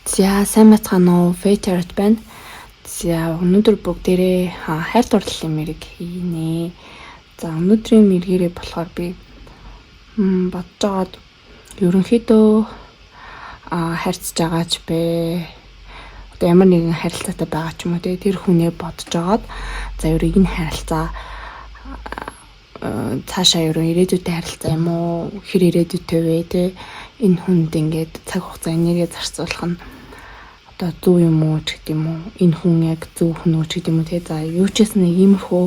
За сайн байцгаана уу? Фейтерт байна. За өнөөдөр бүгдээрээ хайр дурлалын мэрэг хийнэ. За өнөөдрийн мэрэгээрээ болохоор би бодож байгаад ерөнхийдөө харьцаж байгаа ч бэ. Одоо ямар нэгэн харилцаатай байгаа ч юм уу те тэр хүнээ бодож байгаад за ерөө энэ харилцаа цаашаа ерөө ирээдүйтэй харилцаа юм уу? Хэр ирээдүйтэй вэ те? Энэ хүнд ингээд цаг хугацаа энерги зарцуулах нь одоо зөв юм уу ч гэдэг юм уу? Энэ хүн яг зөв хүн үү ч гэдэг юм уу те? За юу ч гэсэн нэг иймэрхүү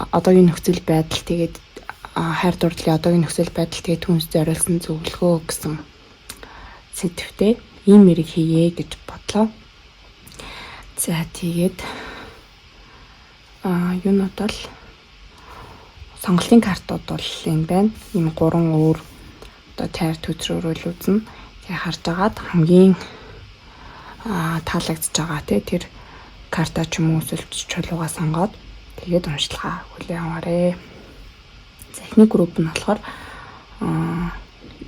одоогийн нөхцөл байдал тэгээд хайр дурлалын одоогийн нөхцөл байдал тэгээд түнс зориулсан зөвлөгөө гэсэн сэдвтэй ийм мэрэг хийе гэж бодлоо. За тэгээд юунууд бол сонголтын картууд бол энэ байна. Ийм гурван өөр одоо тайр төтрөөрөл үзнэ. Тэгээ харж агаад хамгийн таалагдж байгаа те тэр карта ч юм уу эсвэл чулуугаа сонгоод тэгээд уншилгаа хүлээн аваарэ. За эхний групп нь болохоор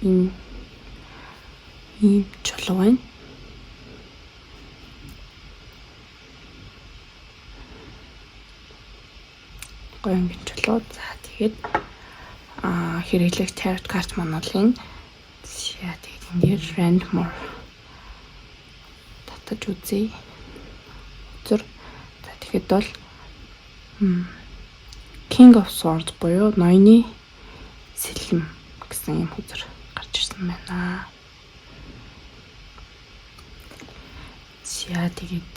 энэ ийм чулуу байна. Гоё өнгийн чулуу. За тэгээд хэрэглэх tarot карт маань бол энэ. За тэгээд энэ дээр random татаж үзье. Үзэр. За тэгэхэд бол King of Swords буюу ноёны сэлэм гэсэн юм хүзэр гарч ирсэн байна. За тэгээд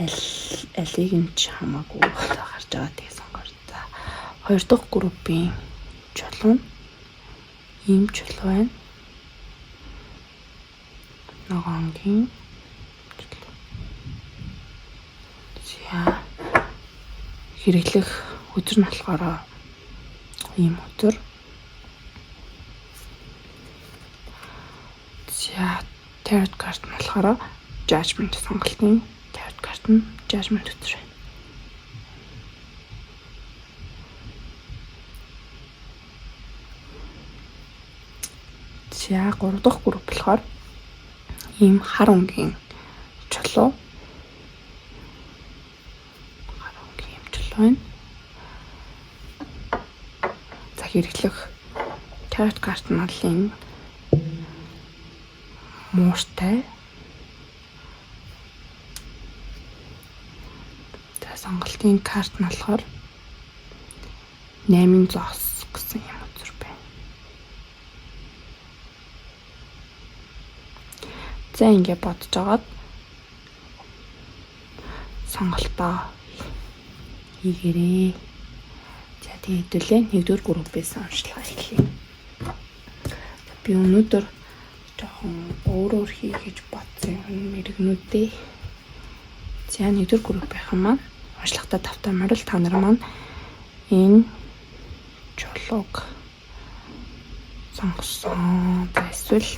аль алийг нь ч хамаагүй гарч байгаа тэгээ сонгоор. За хоёр дахь группийн чулуу ийм чулуу байна. Ногоонгийн за хэрэглэх хөзөр нь болохоор ийм хөзөр. За tarot карт нь болохоор judgment сонголтын tarot карт нь judgment хөзөр байна. За гурав дахь групп болохоор ийм хар өнгийн чулуу. Хар өнгийн ийм чулуу байна. За хэрэглэх tarot карт нь бол энэ мууртай. За сонголтын карт нь болохоор 8 зоос гэсэн юм үзэр байна. За ингэ бодож агаад сонголтоо хийгээрэй. За тэгээд хэдүүлээ нэгдүгээр группээс уншлага эхлэе. Би өнөөдөр жоохон өөрөөр хий гэж бодсон юм мэрэгнүүдээ. За нэгдүгээр группийнхан маань уншлагатай тавтаамаар л та нар маань энэ чулууг сонгосон. За эсвэл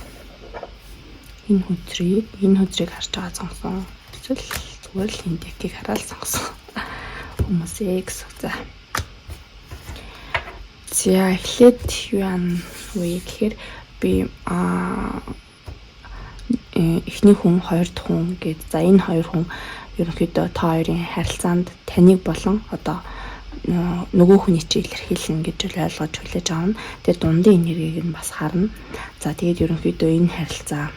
энэ хөзрийг харж байгаа сонгосон. Эсвэл зүгээр л энэ декийг хараад сонгосон хүмүүсээ гэсэн. За. За эхлээд юу яана вэ гэхээр би эхний хүн, хоёр дахь хүн гээд за энэ хоёр хүн ерөнхийдөө та хоёрын харилцаанд таныг болон одоо нөгөө хүний чи илэрхийлнэ гэж ойлгож хүлээж авна. Тэр дундын энергийг нь бас харна. За тэгээд ерөнхийдөө энэ харилцаа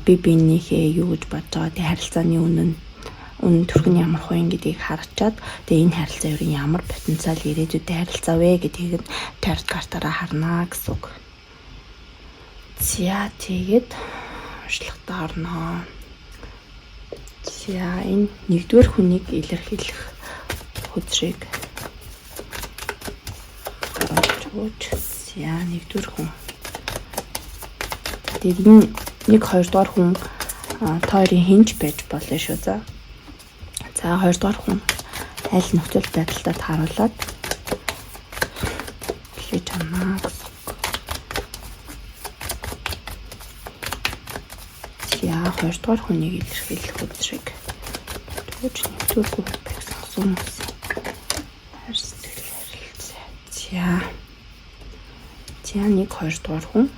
би биенийхээ юу гэж бодож байгаа тэр харилцааны үнэн төрх нь ямар хувин гэдгийг харчаад тэгээ энэ харилцаа ер нь ямар потенциал ирээдүйдээ харилцаа вэ гэдгийг нь tarot картаараа харна гэсэн үг. За тэгээд уншлагтаа орноо. За энэ нэгдүгээр хүнийг илэрхийлэх хөзрийг харуулж өгөөч. За нэгдүгээр хүн. Тэгээд энэ 1 2 дугаар хүн та хоёрын хинж байж болно шүү. За. За 2 дугаар хүн аль нөхцөл байдалтай тааруулаад хэлж авна гэсэн үг. За 2 дугаар хүнийг илэрхийлэх үзрийг тэгж нэгдүгээр группийг сонгосон хүмүүс хайр сэтгэл харилцаа. За. За 1 2 дугаар хүн.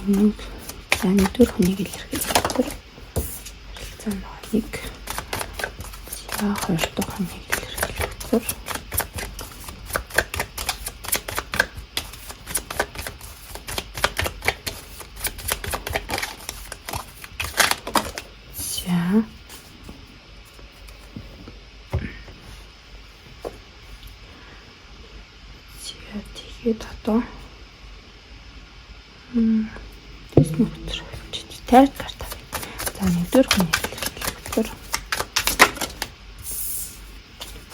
Нэг, за, нэгдүгээр хүнийг илэрхийлэх тэр харилцаа нэг. За, хоёр дахь хүнийг илэрхийлэх тэр. За. За, тэгээд одоо тэс нөхцөр тарт карт. За, нэгдүгээр хүний илэрхийлэх тэр.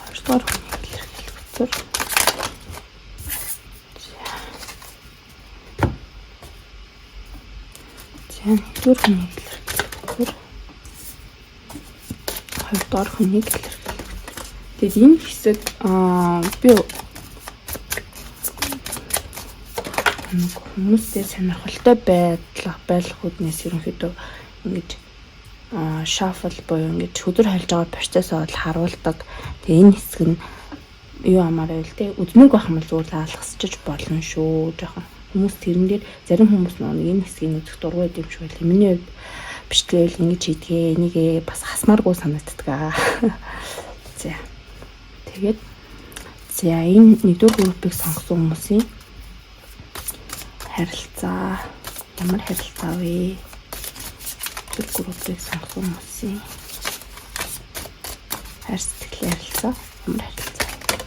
Хоёрдугаар хүний илэрхийлэх тэр. За. За, нэгдүгээр хүний илэрхийлэх тэр. Хоёрдугаар хүнийг илэрхийлэх. Тэгээд энэ хэсэг би нэг хүмүүстэй сонирхолтой байдал байх үүднээс ерөнхийдөө ингэж shuffle буюу ингэж хөдөр хольж байгаа процессоо бол харуулдаг. Тэгээ энэ хэсэг нь юу амаар байвал те, үзмэг байх юм бол зүгээр алгасчиж болно шүү. Жоохон хүмүүс тэрэн дээр, зарим хүмүүс нэг энэ хэсгийг үзэх дургүй юм шиг байл. Миний хувьд бичлээл ингэж хийдгээ, энийгээ бас хасмааргүй санагддаг. За. Тэгээд за, энэ нэгдүгээр группийг сонгосон хүмүүсийн харилцаа ямар харилцаа вэ? Тэр группийг сонгосон хүмүүсийн хайр сэтгэлийн харилцаа ямар харилцаа вэ?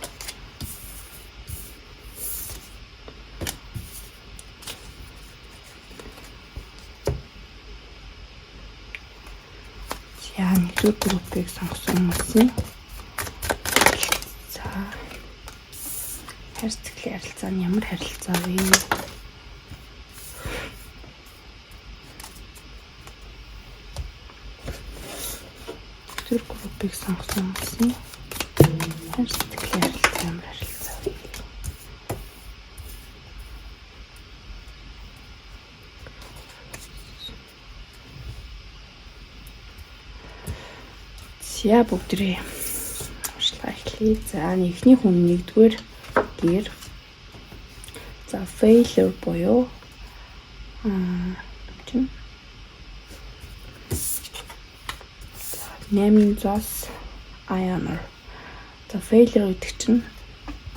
За, нэгдүгээр группийг сонгосон хүмүүсийн за хайр сэтгэлийн харилцаа нь ямар харилцаа вэ? Тэр группийг сонгосон хүмүүсийн хайр сэтгэлийн харилцаа ямар харилцаа вэ? За, бүгдээрээ уншлага эхлэе. За, эхний хүн, нэгдүгээр гэр. За, failure буюу чинь за 8-ын зоос, honor. За, failure гэдэг чинь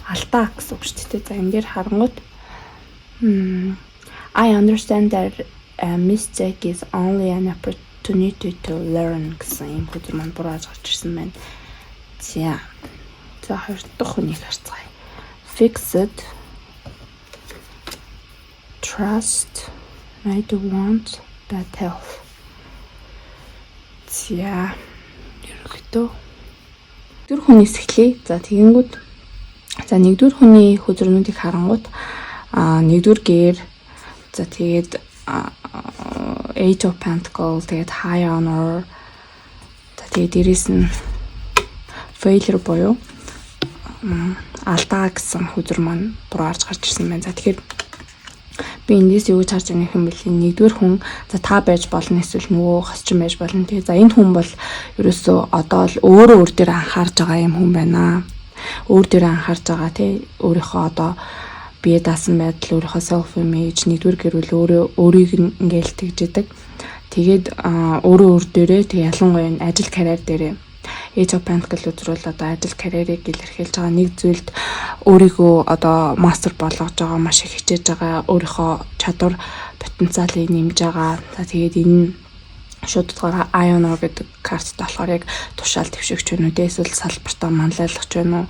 алдаа гэсэн үг шүү дээ. За, энэ дээр харангууд "I understand that a mistake is only an opportunity to learn" гэсэн юм хөдөр маань бурааж гарч ирсэн байна. За. За, хоёр дахь хүнийг харцгаая. Fixed, trust, I do want bad health. За, ерөнхийдөө дөрөв хүнээс эхлэе. За, тэгэнгүүт за нэгдүгээр хүний хөзрөнүүдийг харангуут нэгдүгээр гэр, за, тэгээд Eight of Pentacle, тэгээд High Honor, за, тэгээд дээрэс нь failure буюу алдаа гэсэн хөзөр маань бураарж гарч ирсэн байна. За, тэгэхээр би эндээс юу гэж харж байгаа юм бэ? Нэгдүгээр хүн, за, та байж болно, эсвэл нөгөө хосчин байж болно. Тэгээ за, энэ хүн бол ерөөсөө одоо л өөрөө өөр дээр анхаарч байгаа юм хүн байна. Өөр дээр анхаарч байгаа, тий, өөрийнхөө одоо бие даасан байдал, өөрийнхөө self image, нэгдүгээр гэрүүл өөрөө өөрийг нь ингээл тэгж идэг. Тэгээд өөрөө өөр дээрээ, тэг ялангуяа энэ ажил карьер дээрээ Eight of Pentacle үзрүүл одоо ажил карьерийг илэрхийлж байгаа, нэг зүйлд өөрийгөө одоо мастер болгож байгаа, маш их хичээж байгаа, өөрийнхөө чадвар потенциалыг нэмж байгаа. За, тэгээд энэ нь шууд утгаараа Ionor гэдэг карттай болохоор яг тушаал дэвшигч байна уу, эсвэл салбартаа манлайлагч байна уу.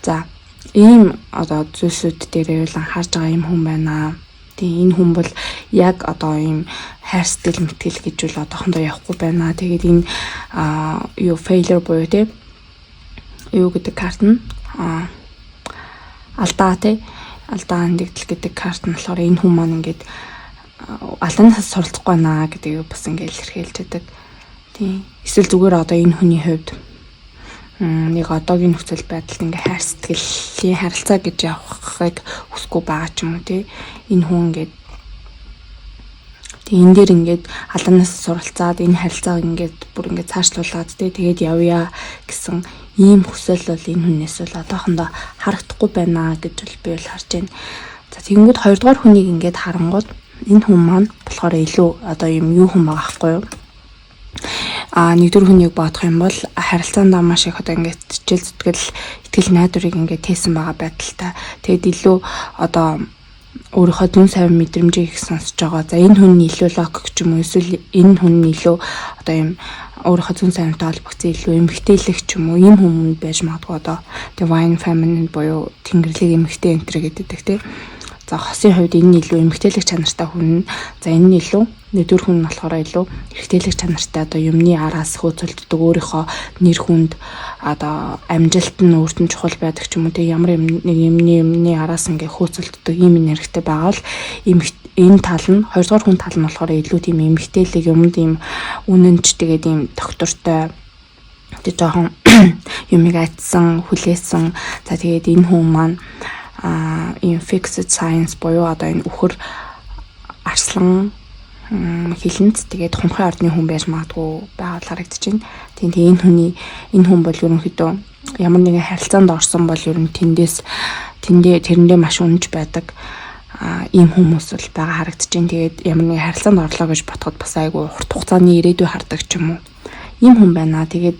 За, ийм одоо зүйлсүүд дээрээ л анхаарч байгаа юм хүн байна. Тэгээ энэ хүн бол яг одоо ийм хайр сэтгэл мэтгэл гэж үл одоохондоо явахгүй байна. Тэгээд энэ юу, failure буюу те, юу гэдэг карт нь алдаа, те, алдаа эндэгдэл гэдэг карт нь болохоор энэ хүн маань ингээд алдаанаас суралцахгүй байна гэдгийг бас ингээд илэрхийлж байдаг. Тийм. Эсвэл зүгээр одоо энэ хүний хувьд нэг одоогийн нөхцөл байдалд ингээ хайр сэтгэлийн харилцаа гэж явахыг хүсэхгүй байгаа ч юм уу, тий. Энэ хүн ингээд тэг энэ дээр ингээд алдаанаас суралцаад, энэ харилцааг ингээд бүр ингээд цаашлуулад, тий, тэгээд явъя гэсэн ийм хүсэл бол энэ хүнээс бол одоохондоо харагдахгүй байна гэж бол би бол харж байна. За, тэгэнгүүт хоёрдугаар хүнийг ингээд харангууд Энэ хүн маань болохоор илүү одоо юм юу хүн байгаа байхгүй юу? Нэгдүгээр хүнийг бодох юм бол харилцаандаа маш их одоо ингээд хичээл зүтгэл, итгэл найдварыг ингээд тээсэн байгаа байдалтай. Тэгээд илүү одоо өөрийнхөө зөн совин мэдрэмжийг их сонсож байгаа. За, энэ хүн нь илүү логик ч юм уу, эсвэл энэ хүн нь илүү одоо юм өөрийнхөө зөн совинтой холбогдсон, илүү эмэгтэйлэг ч юм уу, ийм хүмүүс байж магадгүй. Одоо divine feminine буюу тэнгэрлэг эмэгтэй энэ тэр гэдэг, тийм. За, хосын хувьд энэ нь илүү эмэгтэйлэг чанартай хүн. За, энэ нь илүү нэгдүгээр хүн нь болохоор илүү эрэгтэйлэг чанартай, одоо юмны араас хөөцөлддөг, өөрийнхөө нэр хүнд, одоо амжилт нь өөрт нь чухал байдаг ч юм уу, тэг ямар юм нэг юмны араас ингээ хөөцөлддөг ийм энергитэй байгаа бол энэ тал нь, хоёрдугаар хүн тал нь болохоор илүү тийм эмэгтэйлэг, юмд ийм үнэнч, тэгээд ийм доктортой, тэг жоохон юмыг айдсан, хүлээсэн. За, тэгээд энэ хүн маань ийм fixed signs буюу одоо энэ үхэр, арслан, хилэнц, тэгээд хунхын ордны хүн байж магадгүй байгаад харагдаж байна. Тийм, тэгээ энэ хүн бол ерөнхийдөө ямар нэгэн харилцаанд орсон бол ер нь тэндээс тэндээ тэрэндээ маш үнэнч байдаг ийм хүмүүс бол байгаа харагдаж байна. Тэгээд ямар нэгэн харилцаанд орлоо гэж бодоход бас айгүй урт хугацааны ирээдүй хардаг ч юм уу. Ийм хүн байна. Тэгээд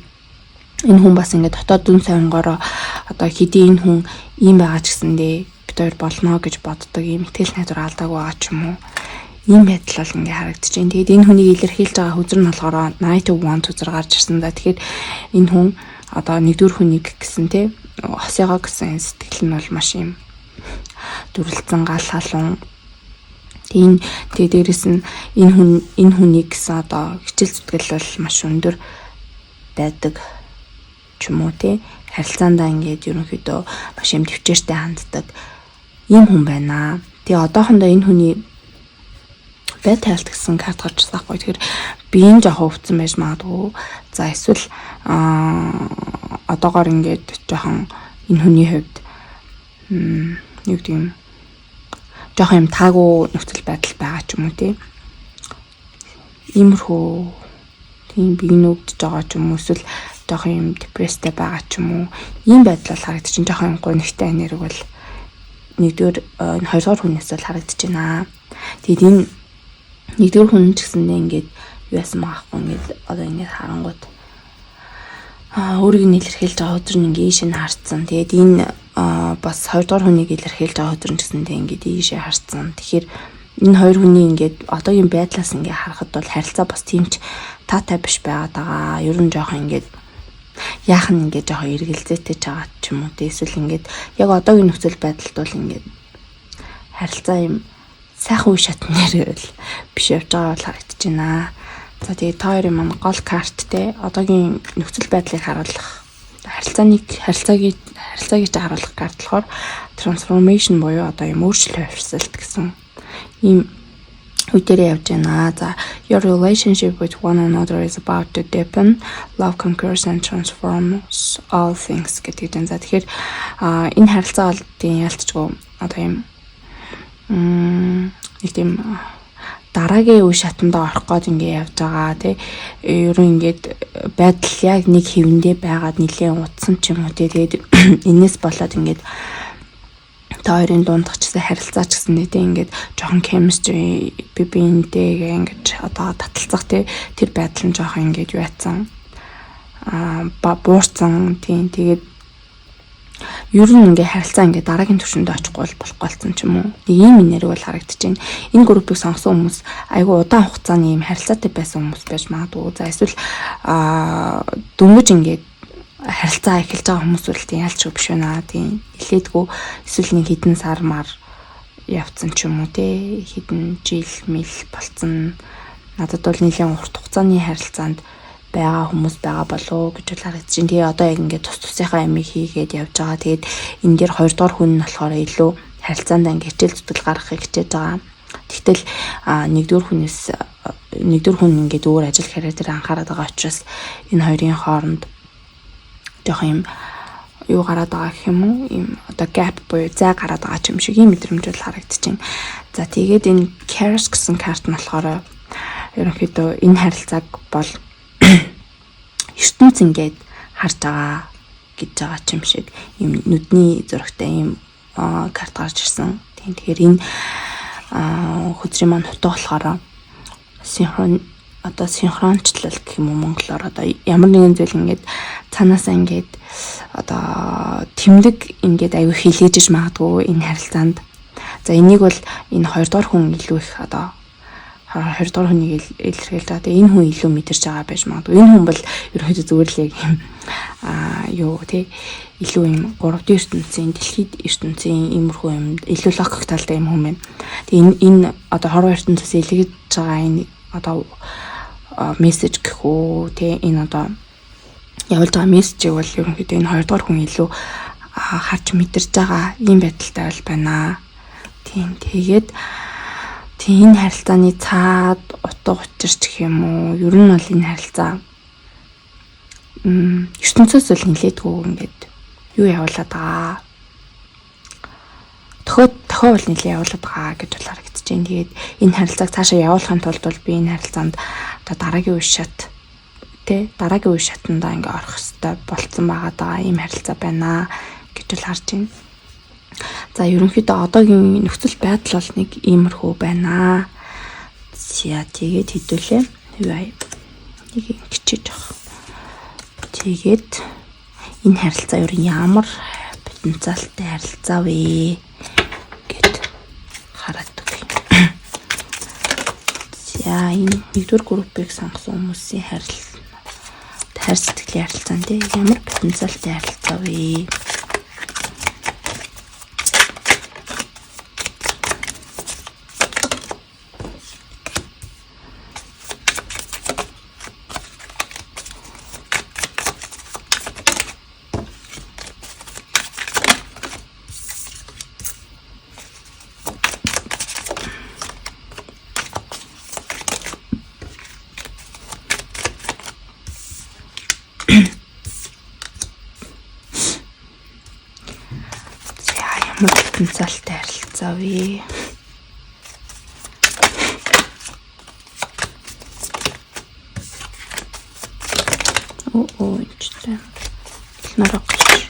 энэ хүн бас ингээд дотоод зөн совингоороо одоо хэдий энэ хүн ийм байгаа ч гэсэндээ бид хоёр болно гэж боддог, ийм итгэл найдвар алдаагүй байгаа ч юм уу, ийм байдал бол ингээ харагдаж байна. Тэгээд энэ хүнийг илэрхийлж байгаа хөзөр нь болохоор Knight of Wands хөзөр гарч ирсэн. За, тэгэхээр энэ хүн одоо нэгдүгээр хүнийг гэсэн, тий, хосыгоо гэсэн энэ сэтгэл нь бол маш юм дүрлцэн, гал халуун. Тийм, тэгээ дээрэс нь энэ хүнийг гэсэн одоо хичээл зүтгэл бол маш өндөр байдаг ч юм уу, тий, харилцаандаа ингээд ерөнхийдөө маш юм төвчээртэй ханддаг ийм хүн байна. Тэгээ одоохондоо энэ хүний bad health гэсэн карт гарч ирсэн байхгүй. Тэгэхээр биеийн жоохон өвдсөн байж магадгүй. За, эсвэл одоогоор ингээд жоохон энэ хүний хувьд юу гэдэг юм, жоохон юм таагүй нөхцөл байдал байгаа ч юм уу, тий. Иймэрхүү, тийм, бие нь өвдөж байгаа ч юм уу, эсвэл жоохон юм depressed тэй байгаа ч юм уу. Ийм байдал бол харагдчих. Жоохон юм гунигтай энерги бол нэгдүгээр, хоёрдугаар хүнээс бол харагдаж байна. Тэгээд энэ нэгдүгээр хүн ч гэсэндээ ингээд юу яасан байгаа хгүй, ингээд одоо ингээд харангууд өөрийг нь илэрхийлж байгаа хөзөр нь ингээ ийшээ нь харцсан. Тэгээд энэ бас хоёрдугаар хүнийг илэрхийлж байгаа хөзөр нь ч гэсэндээ ингээд ийшээ харцсан. Тэгэхээр энэ хоёр хүний ингээд одоогийн байдлаас ингээ харахад бол харилцаа бас тийм ч таатай биш байгаад байгаа. Ер нь жоохон ингээд яах нь ингээд жоохон эргэлзээтэй ч байгаа ч юм уу. Эсвэл ингээд яг одоогийн нөхцөл байдалд бол ингээд харилцаа юм сайхан үе шатн дээр бол биш явж байгаа бол харагдаж байна. За, тэгээ та хоёрын маань гол карт, те, одоогийн нөхцөл байдлыг харуулах, харилцааг харуулах карт болохоор transformation буюу одоо юм өөрчлөлт, хувирсалт гэсэн ийм үе дээр явж байна. За, your relationship with one another is about to deepen. Love conquers and transforms all things гэдэг юм. За, тэгэхээр энэ харилцаа бол тийм ялтчгүй одоо юм нэг тийм дараагийн үе шатандаа орох гээд ингээ явж байгаа, тий. Ер нь ингээд байдал яг нэг хэвэндээ байгаад нэлээд удсан ч юм уу, тий. Тэгээд энэс болоод ингээд та хоёрын дунд ч гэсэн, харилцаа ч гэсэн, тий, ингээд жоохон chemistry, би биентэйгээ ингээд одоо таталцах, тий, тэр байдал нь жоохон ингээд юу яцсан буурсан, тийм. Тэгээд ер нь ингээ харилцаа ингээ дараагийн түвшинд очихгүй бол болохгүй болсон ч юм уу. Нэг ийм энерги бол харагдаж байна. Энэ группийг сонгосон хүмүүс айгүй удаан хугацааны ийм харилцаатай байсан хүмүүс байж магадгүй. За, эсвэл дөнгөж ингээд харилцаа эхэлж байгаа хүмүүс бол тийм ялч биш байна. Тийм, нилээдгүй эсвэл нэг хэдэн сар мар явцсан ч юм уу, те, хэдэн жил мэл болцсон. Надад бол нэлээд урт хугацааны харилцаанд байгаа хүмүүс байгаа болов уу гэж бол харагдаж байна. Тэгээ одоо яг ингээд тус тусынхаа амийг хийгээд явж байгаа. Тэгээд энэ дээр хоёрдугаар хүн нь болохоор илүү харилцаанд ингээд хичээл зүтгэл гаргахыг хичээж байгаа. Тэгтэл нэгдүгээр хүнээс, нэгдүгээр хүн ингээд өөр ажил карьер дээр анхаарат байгаа учраас энэ хоёрын хооронд жоохон юм юу гараад байгаа гэх юм уу? Ийм одоо gap буюу зай гараад байгаа ч юм шиг ийм мэдрэмж бол харагдаж байна. За, тэгээд энэ Charis гэсэн карт нь болохоор ерөнхийдөө энэ харилцааг бол ертөнц ингээд харж байгаа гэж байгаа ч юм шиг ийм нүдний зурагтай ийм карт гарч ирсэн. Тийм, тэгэхээр энэ Хөзрийн маань хутга болохоор синхрон, одоо синхрончлал гэх юм уу монголоор, одоо ямар нэгэн зүйл ингээд цаанаасаа ингээд одоо тэмдэг ингээд аюу хилээж иж магадгүй энэ харилцаанд. За, энийг бол энэ хоёрдугаар хүн илүү их, одоо хоёрдугаар хүнийг илэрхийлж байгаа. Тэгээ энэ хүн илүү мэдэрч байгаа байж магадгүй. Энэ хүн бол ерөнхийдөө зүгээр л яг юм юу тий илүү юм 3D ертөнцийн, дэлхийд ертөнцийн иймэрхүү юм илүү логик талтай юм хүн байна. Тэгээ энэ одоо хорвоо ертөнцөөс илгээж байгаа энэ одоо мессеж гэх үү тий энэ одоо явуулж байгаа мессежийг бол ерөнхийдөө энэ хоёрдугаар хүн илүү харж мэдэрч байгаа ийм байдалтай бол байна. Тийм, тэгээд тийм энэ харилцааны цаад утга учир ч гэх юм уу, ер нь бол энэ харилцаа ертөнцөөс бол нилээдгүй ингээд юу явуулаад байгаа. Тохио тохио бол нилээ явуулаад байгаа гэж бол харагдаж байна. Тэгээд энэ харилцааг цаашаа явуулахын тулд бол би энэ харилцаанд одоо дараагийн үе шат тэ дараагийн үе шатандаа ингээ орох хэрэгтэй болцсон байгаа даа ийм харилцаа байна гэж бол харж байна. За, ерөнхийдөө одоогийн нөхцөл байдал бол нэг иймэрхүү байна. За, тэгээд хэдүүлээ. Юу нэг ингэчиж авах. Тэгээд энэ харилцаа ер нь ямар потенциалтай харилцаа вэ гэд хараад өгье. За, энэ нэгдүгээр группийг сонгосон хүмүүсийн хайр сэтгэлийн харилцаанд ямар потенциалтай харилцаа вэ? За, ямар потенциалтай харилцаа вэ? Оо, энэчтэй. Нараа гарч.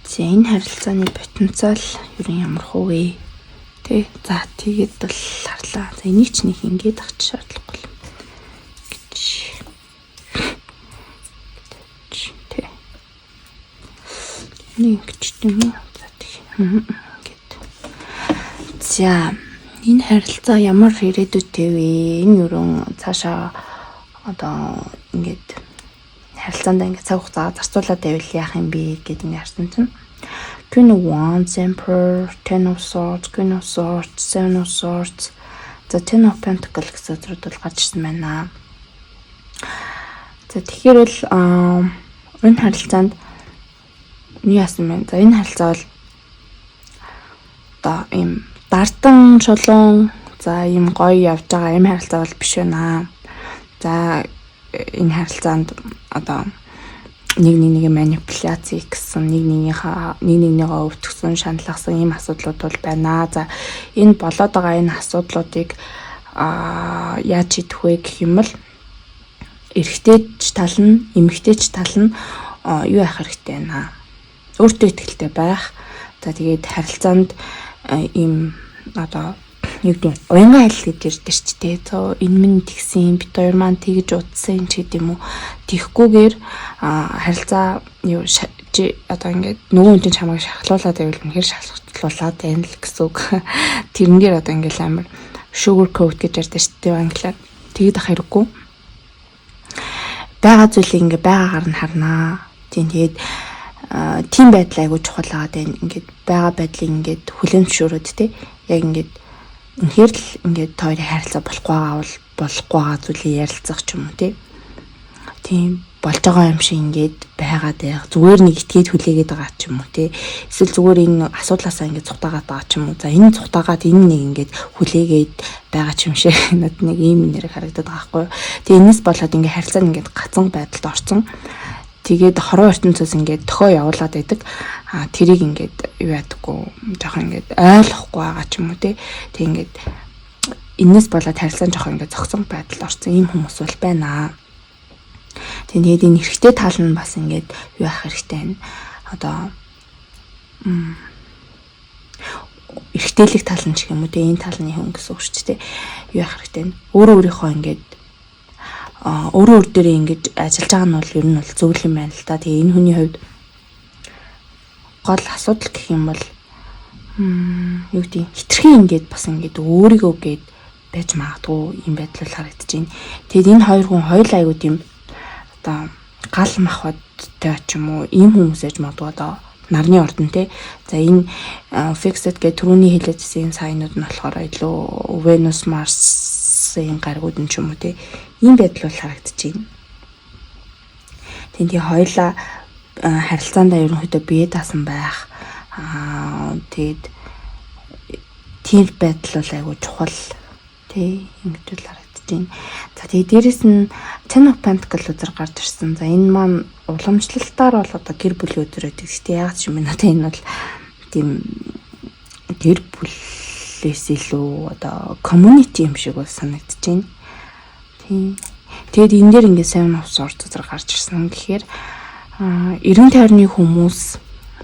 За, энэ харилцааны потенциал ер нь ямар хөө вэ? Тэ. За, тэгээд бол харлаа. За, энийг ч нэг ингэж авч шаардлагагүй юм. Гэж. Тэ. Нэг ингэж юм уу? За, тэг. Ингээд. За, энэ харилцаа ямар ирээдүйтэй вэ? Энэ ерөн цаашаа одоо ингээд харилцаанд ингээд цаг хугацаа зарцуулаад байвал яах юм бэ гэдээ ингээд харсан чинь Queen of Wands, Emperor, Ten of Swords, Queen of Swords, Seven of Swords, за, Ten of Pentacles гэсэн зүйлүүд бол гарч ирсэн байна. За, тэгэхээр бол энэ харилцаанд юу яасан бэ? За, энэ харилцаа бол одоо ийм дардан шулуун, за, ийм гоё явж байгаа ийм харилцаа бол биш байна. За, энэ харилцаанд одоо нэг нэг нэг манипуляц гэсэн, нэг нэгнийхээ нэг нэгнийгөө өвтгсөн, шаналгасан ийм асуудлууд бол байна. За, энэ болоод байгаа энэ асуудлуудыг яаж шийдэх вэ гэх юм бол эрэгтэйч тал нь, эмэгтэйч тал нь юу яах хэрэгтэй байна. Өөртөө итгэлтэй байх. За, тэгээд харилцаанд ийм одоо юу гэдэг уянга айл гэж ярьдаг ч тий. Зөө энэ минь тэгсэн, бит хоёр маань тэгж удсан ч гэдэм юм уу. Тэгхгүйгээр харилцаа юу чи одоо ингээд нөгөө хүн чинь чамайг шахалуулаад байвал үнэхээр шахалуулаад байна л гэсэн үг. Тэрэн дээр одоо ингээд амар sugar coat гэж ярьдаг шүү дээ англиар. Тэгээд ах хэрэггүй. Байгаа зүйлийг ингээд байгаагаар нь харнаа. Тийм, тэгээд тийм байдал айгуу чухал байгаа даа. Ингээд байгаа байдлыг ингээд хүлээн зөвшөөрөөд те яг ингээд үнэхээр л ингээд та хоёрын харилцаа болохгүй байгаа бол болохгүй байгаа зүйлийг ярилцах ч юм уу тий. Тийм болж байгаа юм шиг ингээд байгаад байх. Зүгээр нэг итгээд хүлээгээд байгаа ч юм уу тий. Эсвэл зүгээр энэ асуудлаасаа ингээд цухтаагаад байгаа ч юм уу. За, энэ цухтаагаад энэ нэг ингээд хүлээгээд байгаа ч юм шиг надад нэг ийм нэр харагдаад байгаа байхгүй юу. Тэгээ энэс болоод ингээд харилцаа ингээд гацсан байдалд орсон. Тэгээд хорвоо ертөнцөөс ингээд тохио явуулаад байдаг. А тэрийг ингээд юу ядаггүй, жоохон ингээд ойлгохгүй байгаа ч юм уу те. Тэг ингээд энэс болоод харилцаан жоох ингээд зогсон байдалд орсон ийм хүмүүс бол байна. Тэгээд энэ эрэгтэй тал нь бас ингээд юу яах хэрэгтэй вэ? Одоо эрэгтэйлэг тал нь ч юм уу те, энэ талны хүн гэсэн үг шүү дээ. Юу яах хэрэгтэй вэ? Өөрөө өөрийнхөө ингээд өөрөө өөр дээрээ ингэж ажиллаж байгаа нь бол ер нь бол зөв юм байна л да. Тэгээ энэ хүний хувьд гол асуудал гэх юм бол юу гэдэг, хитрхи ингээд бас ингээд өөрийгөө гээд байж магадгүй юм байдал бол харагдаж байна. Тэгээд энэ хоёр хүн хоёул айгуу тийм одоо гал махбодтой ч юм уу, ийм хүмүүс ээж магадгүй, одоо нарны ордон те. За, энэ fixed гэх түрүүний хэлээдсэн sign ууд нь болохоор илүү Venus, Mars-ын гаригууд нь ч юм уу те. Ийм байдал бол харагдаж байна. Тийм, тэгээ хоёулаа харилцаандаа ерөнхийдөө бие даасан байх. Тэгээд тийм байдал бол айгүй чухал тий, ингэж л харагдаж байна. За, тэгээ дээрэс нь Ten of Pentacles үзэр гарч ирсэн. За, энэ маань уламжлалтаар бол одоо гэр бүлийн өдөр байдаг. Гэхдээ яг ч юм надад энэ бол тийм гэр бүлээс илүү одоо community юм шиг бол санагдаж байна. Тийм. Тэгээд энэ дээр ингээд Seven of Swords үзэр гарч ирсэн. Тэгэхээр эргэн тойрны хүмүүс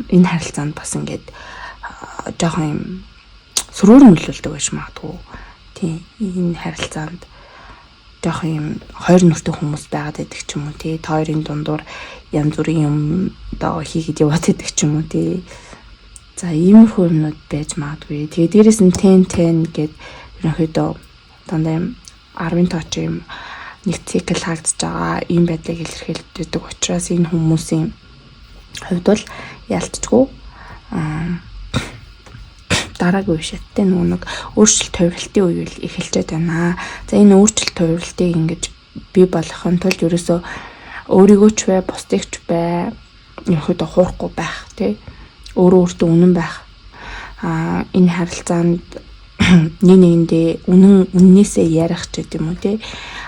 энэ харилцаанд бас ингээд жоохон юм сөрөөр нөлөөлдөг байж магадгүй. Тийм, энэ харилцаанд жоохон юм хоёр нүртэй хүмүүс байгаад байдаг ч юм уу тий. Та хоёрын дундуур янз бүрийн юм одоо хийгээд яваад байдаг ч юм уу тий. За, иймэрхүү юмнууд байж магадгүй. Тэгээ дээрэс нь 10 10 гээд ерөнхийдөө дандаа юм 10-ын тооч юм нэг цикл хаагдаж байгаа ийм байдлыг илэрхийлдэг учраас энэ хүмүүсийн хувьд бол ялтчгүй дараагийн үе шаттай нөгөө нэг өөрчлөлт хувирлтын үе эхэлжээд байна. За, энэ өөрчлөлт хувирлтыг ингэж бий болгохын тулд ерөөсөө өөрийгөө ч бай, бусдыг ч бай ерөнхийдөө хуурахгүй байх тий. Өөрөө өөртөө үнэн байх. Энэ харилцаанд нэг нэгэндээ үнэн үннээсээ ярих ч гэдэм үү тий.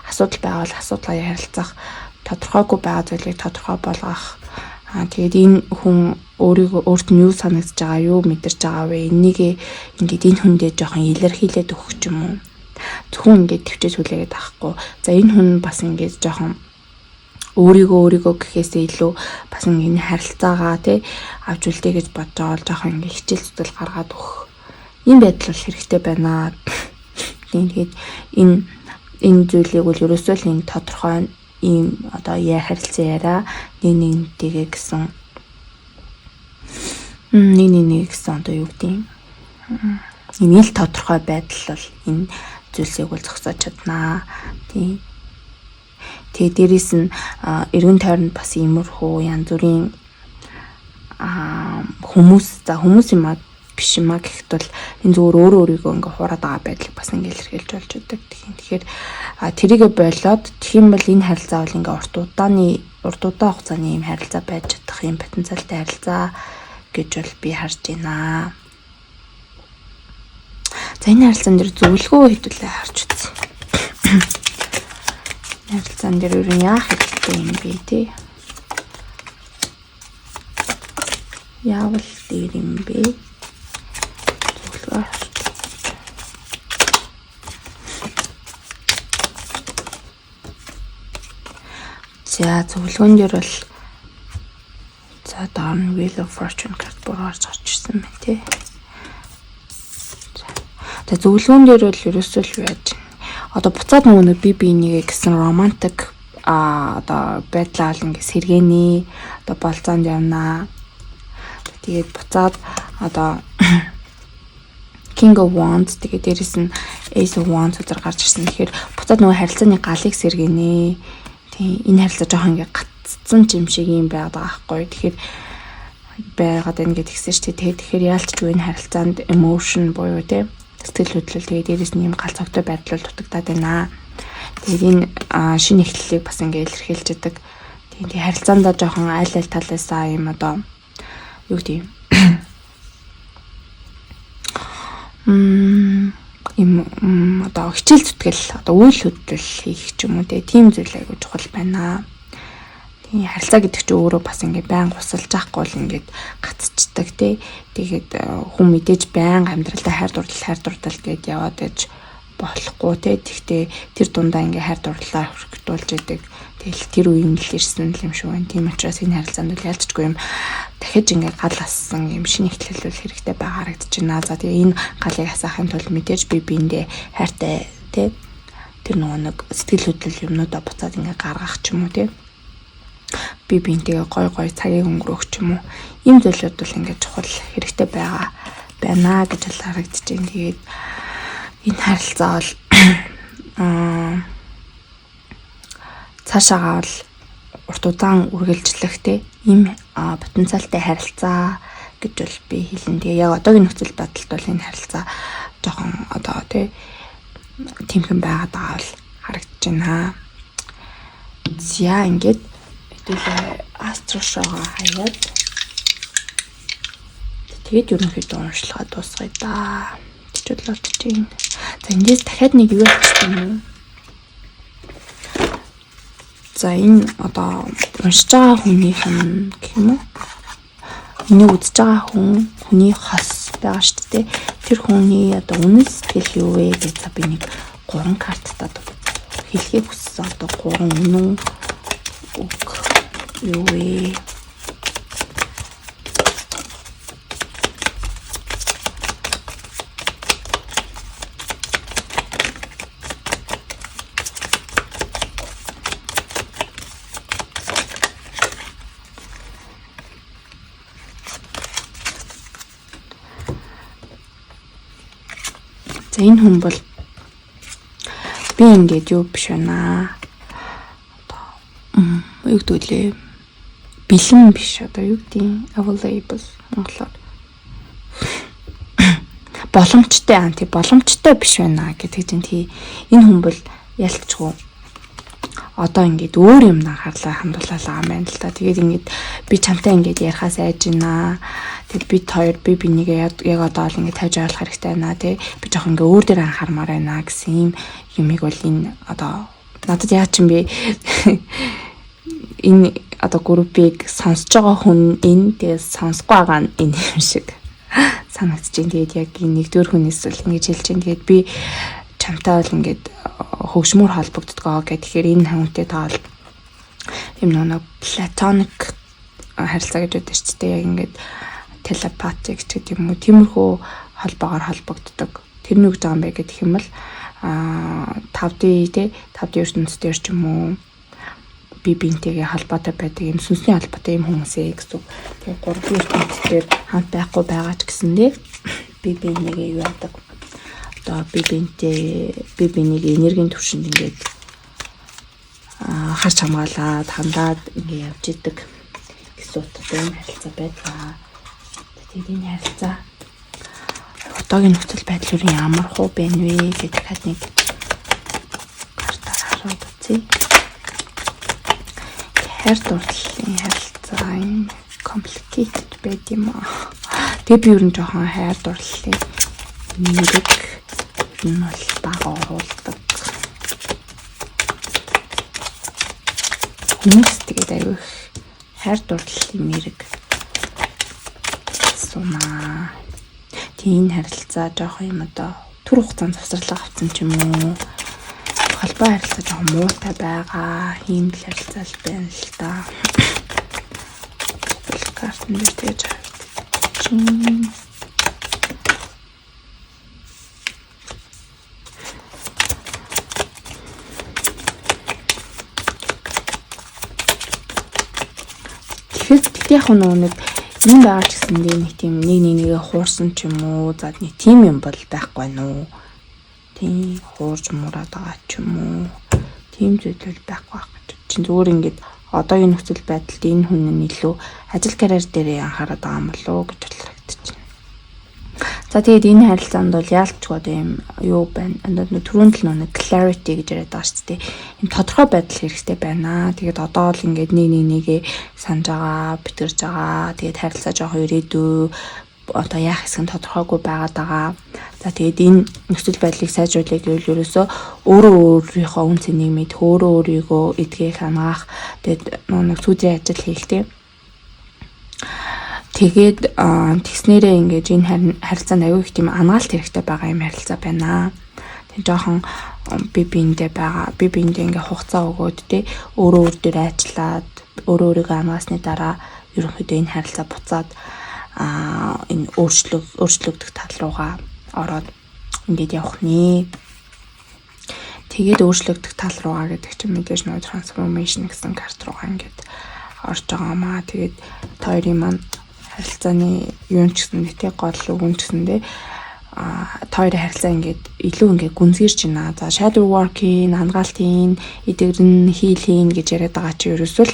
Асуудал байвал асуудлаа ярилцах, тодорхойгүй байгаа зүйлийг тодорхой болгох. Тэгээд энэ хүн өөрийгөө, өөрт нь юу санагдаж байгаа, юу мэдэрч байгаа вэ? Энийг ингээд энэ хүндээ жоохон илэрхийлээд өгөх ч юм уу. Зөвхөн ингээд төвчээ хүлээгээд авахгүй. За, энэ хүн бас ингээд жоохон өөрийгөө өөрийгөө гэхээсээ илүү бас ингээд харилцаагаа тий авч үлдээ гэж бодож байгаа бол жоохон ингээд хичээл зүтгэл гаргаад өгөх ийм байдал бол хэрэгтэй байна. Тэгээд энэ зүйлийг бол ерөөсөө л энэ тодорхой ийм одоо яа харилцан яриа, нэг нэгнтэйгээ гэсэн, нэг нэг нэг гэсэн одоо юу гэдэг юм, ил тодорхой байдал бол энэ зүйлсийг бол зогсоож чаднаа. Тийм. Тэгээ дээрэс нь эргэн тойронд бас иймэрхүү янз бүрийн хүмүүс, за, хүмүүс юм а биш юм а гэхэд бол энэ зүгээр өөрөө өөрийгөө ингээ хуураад байгаа байдлыг бас ингээ илэрхийлж болж байдаг. Тэгэхээр тэрийгэ болоод тэгэх юм бол энэ харилцаа бол ингээ урт удаан хугацааны юм харилцаа байж чадах юм, потенциалтай харилцаа гэж бол би харж байна. За, энэ харилцаан дээр зөвлөгөө хэдүүлээ харж үзье. Харилцаан дээр ер нь яах хэрэгтэй юм бэ те? Яавал дээр юм бэ? Зөвлөгөө харж. За, зөвлөгөөн дээр бол, за, доор нь Wheel of Fortune карт бүр гарч гарч ирсэн байна тий. За, зөвлөгөөн дээр бол ерөөсөө л яаж одоо буцаад нөгөө нэг би би нэгэ гэсэн романтик одоо байдлаа л ингээ сэргээний одоо болзоонд явнаа. Тэгээд буцаад одоо King of Wands, тэгээд дээрэс нь Ace of Wands үзэр гарч ирсэн. Тэгэхээр буцаад нөгөө харилцааны галыг сэргэнэ. Тийм, энэ харилцаа жоохон ингээ гацсан юм шиг юм байгаад байгаа байхгүй. Тэгэхээр байгаад байна гэдгийгсэн шүү дээ. Тэгэхээр яалтчгүй энэ харилцаанд emotion буюу тий сэтгэл хөдлөл, тэгээд дээрэс нь юм гал цогтой байдал дутагдаад байна. Тэгээд энэ шинэ эхлэлийг бас ингээ илэрхийлж яадаг. Тийм, тэгээ харилцаандаа жоохон айл айл талаасаа юм одоо юу гэдэг юм одоо хичээл зүтгэл, одоо үйл хөдлөл хийх ч юм уу тийм зүйл айгуу чухал байна. Тийм, харилцаа гэдэг чинь өөрөө бас ингээ байнга усалж байхгүй бол ингээд гацчдаг тий. Тэгээд хүн мэдээж байнга амьдралдаа хайр дурлал, хайр дурлал гэдээ яваад байж болохгүй те. Тэгтээ тэр дундаа ингээ хайр дурлалаа өргөтүүлж идэг. Тэгэл тэр үеийн л ирсэн юм шиг байна. Тийм учраас энэ харилцаанд бол ялцчгүй юм дахиж ингээ гал ассан юм шинэ эхлэл бол хэрэгтэй байгаа харагдаж байна. За тэгээ энэ галыг асаахын тулд мэдээж би биэндээ хайртай те, тэр нөгөө нэг сэтгэл хөдлөл юмнуудаа буцаад ингээ гаргах ч юм уу те, би биентэйгээ гой гой цагийг өнгөрөөх ч юм уу, ийм зүйлүүд бол ингээд чухал хэрэгтэй байгаа байна гэж л харагдаж байна. Тэгээд энэ харилцаа бол цаашаагаа бол урт удаан үргэлжлэх те, ийм потенциалтай харилцаа гэж бол би хэлнэ. Тэгээ яг одоогийн нөхцөл байдалд бол энэ харилцаа жоохон одоо те, тэмхэн байгаад байгаа бол харагдаж байна. За, ингээд хэдүүлээ astro show -го хаяад тэгээд ерөнхийдөө уншилгаа дуусгая да. Тэгч болоод чинь. За, эндээс дахиад нэг юу авчихсан юм уу? За, энэ одоо уншиж байгаа хүнийх нь гэх юм уу? Энийг үзэж байгаа хүн хүний хос байгаа шүү дээ. Тэр хүний одоо үнэн сэтгэл юу вэ гэж би нэг гурван карттай хэлхийг хүссэн. Одоо гурван үнэн үг юу вэ? За, энэ хүн бол би ингээд юу биш байна. Одоо юу гэдэг лээ? Бэлэн биш, одоо юу гэдэг, available монголоор боломжтой аа, тий, боломжтой биш байна гэдэг чинь, тий, энэ хүн бол ялцчгүй одоо ингээд өөр юм анхаарлаа хандуулаад байгаа юм байна л та. Тэгээд ингээд би чамтай ингээд ярихаас айж байна. Тэгээд бид хоёр би бинийгээ яг одоо л ингээд тавьж ойлгох хэрэгтэй байна тий. Би жоох ингээд өөр дээр анхаармаар байна гэсэн юм юмыг бол энэ одоо надад яа ч юм бэ, энэ одоо группийг сонсож байгаа хүн энэ, тэгээд сонсохгүй байгаа нь энэ юм шиг санагдаж байна. Тэгээд яг энэ нэгдүгээр хүнээс бол ингэж хэлж байна. Тэгээд би чамтай бол ингээд хөгжмөр холбогддгоо гэх. Тэгэхээр энэ хүнтэй та бол юм нэг platonic харилцаа гэж байдаг шүү дээ. Яг ингээд telepathic ч гэдэг юм уу. Тиймэрхүү холбоогоор холбогддог. Тэр нь юу гэж байгаа юм бэ гэх юм бол 5D те, 5D ертөнцийн ч юм уу, би биентэйгээ холбоотой байдаг юм, сүнсний холбоотой юм хүмүүсээ гэсэн үг. Тэгээ 3D ертөнцийн хамт байхгүй байгаа ч гэсэндээ би биенийгээ юу яадаг. Одоо би биентэй, би биенийг энергийн түвшинд ингээд харж хамгаалаад хандаад ингээд явж идэг гэсэн утгатай юм харилцаа байдаг. Тэгээд энэ харилцаа одоогийн нөхцөл байдал юу ямар хуу байна вэ гэж дахиад нэг картаар хараад үзье. Хайр дурлалын харилцаа юм complicated байд юм аа. Тэгээ би ер нь жоохон хайр дурлалын нэрэг нь бол бага оруулдаг. Хүмүүс тэгээд аюу их хайр дурлалын мэрэг сунаа. Тийм, энэ харилцаа жоохон юм одоо түр хугацаанд завсарлага авсан ч юм уу. Холбоо харилцаа жоохон муутай байгаа. Ийм л харилцаа л байна л да. Картн дээр тэгж харагдчих. Тэгэхээр яг нөгөө нэг юм байгаа ч гэсэндээ нэг тийм нэг нэг нэгээ хуурсан ч юм уу. За, нэг тийм юм бол байхгүй нүү. Тийм, хуурж муураад байгаа ч юм уу. Тийм зүйл бол байхгүй байх гэж. Чин зүгээр ингээд одоогийн нөхцөл байдалд энэ хүн нь илүү ажил карьер дээрээ анхаарат байгаа юм болов уу гэж бодлоо. За, тэгээд энэ харилцаанд бол яалтчгүй одоо юм юу байна. Одоо түрүүнд л нэг clarity гэж яриад байгаа шүү дээ. Юм тодорхой байдал хэрэгтэй байна. Тэгээд одоо л ингээд нэг нэг нэгээ санаж байгаа, битэрж байгаа. Тэгээд харилцаа жоохон ирээдүй одоо яах хэсэг нь тодорхойгүй байгаад байгаа. За, тэгээд энэ нөхцөл байдлыг сайжруулах гэвэл ерөөсөө өөрөө өөрийнхөө үн цэнийг мэдэх, өөрөө өөрийгөө эдгэх, хангаах, тэгээд нэг сүүдрийн ажил хийх, тийм. Тэгээд тэгснээрээ ингэж энэ харилцаанд аюу их тийм анагаалт хэрэгтэй байгаа юм харилцаа байна. Тэг жоохон би биендээ байгаа. Би биендээ ингээ хугацаа өгөөд те, өөрөө өөр дээр ажиллаад, өөрөө өөрийгөө хамгаалсны дараа ерөнхийдөө энэ харилцаа буцаад энэ өөрчлөгдөх тал руугаа ороод ингээд явах нэ. Тэгээд өөрчлөгдөх тал руугаа гэдэг чинь мэдээж нөгөө transformation гэсэн карт руугаа ингээд орж байгаа маа. Тэгээд та хоёрын маань харилцааны юун ч гэсэн тэ, гол үг нь ч гэсэндээ та хоёрын харилцаа ингээд илүү ингээд гүнзгийрч байна. За, shadow work-ийн, хамгаалтын, эдгэрэн, heal-ийн гэж яриад байгаа чи ерөөсөө л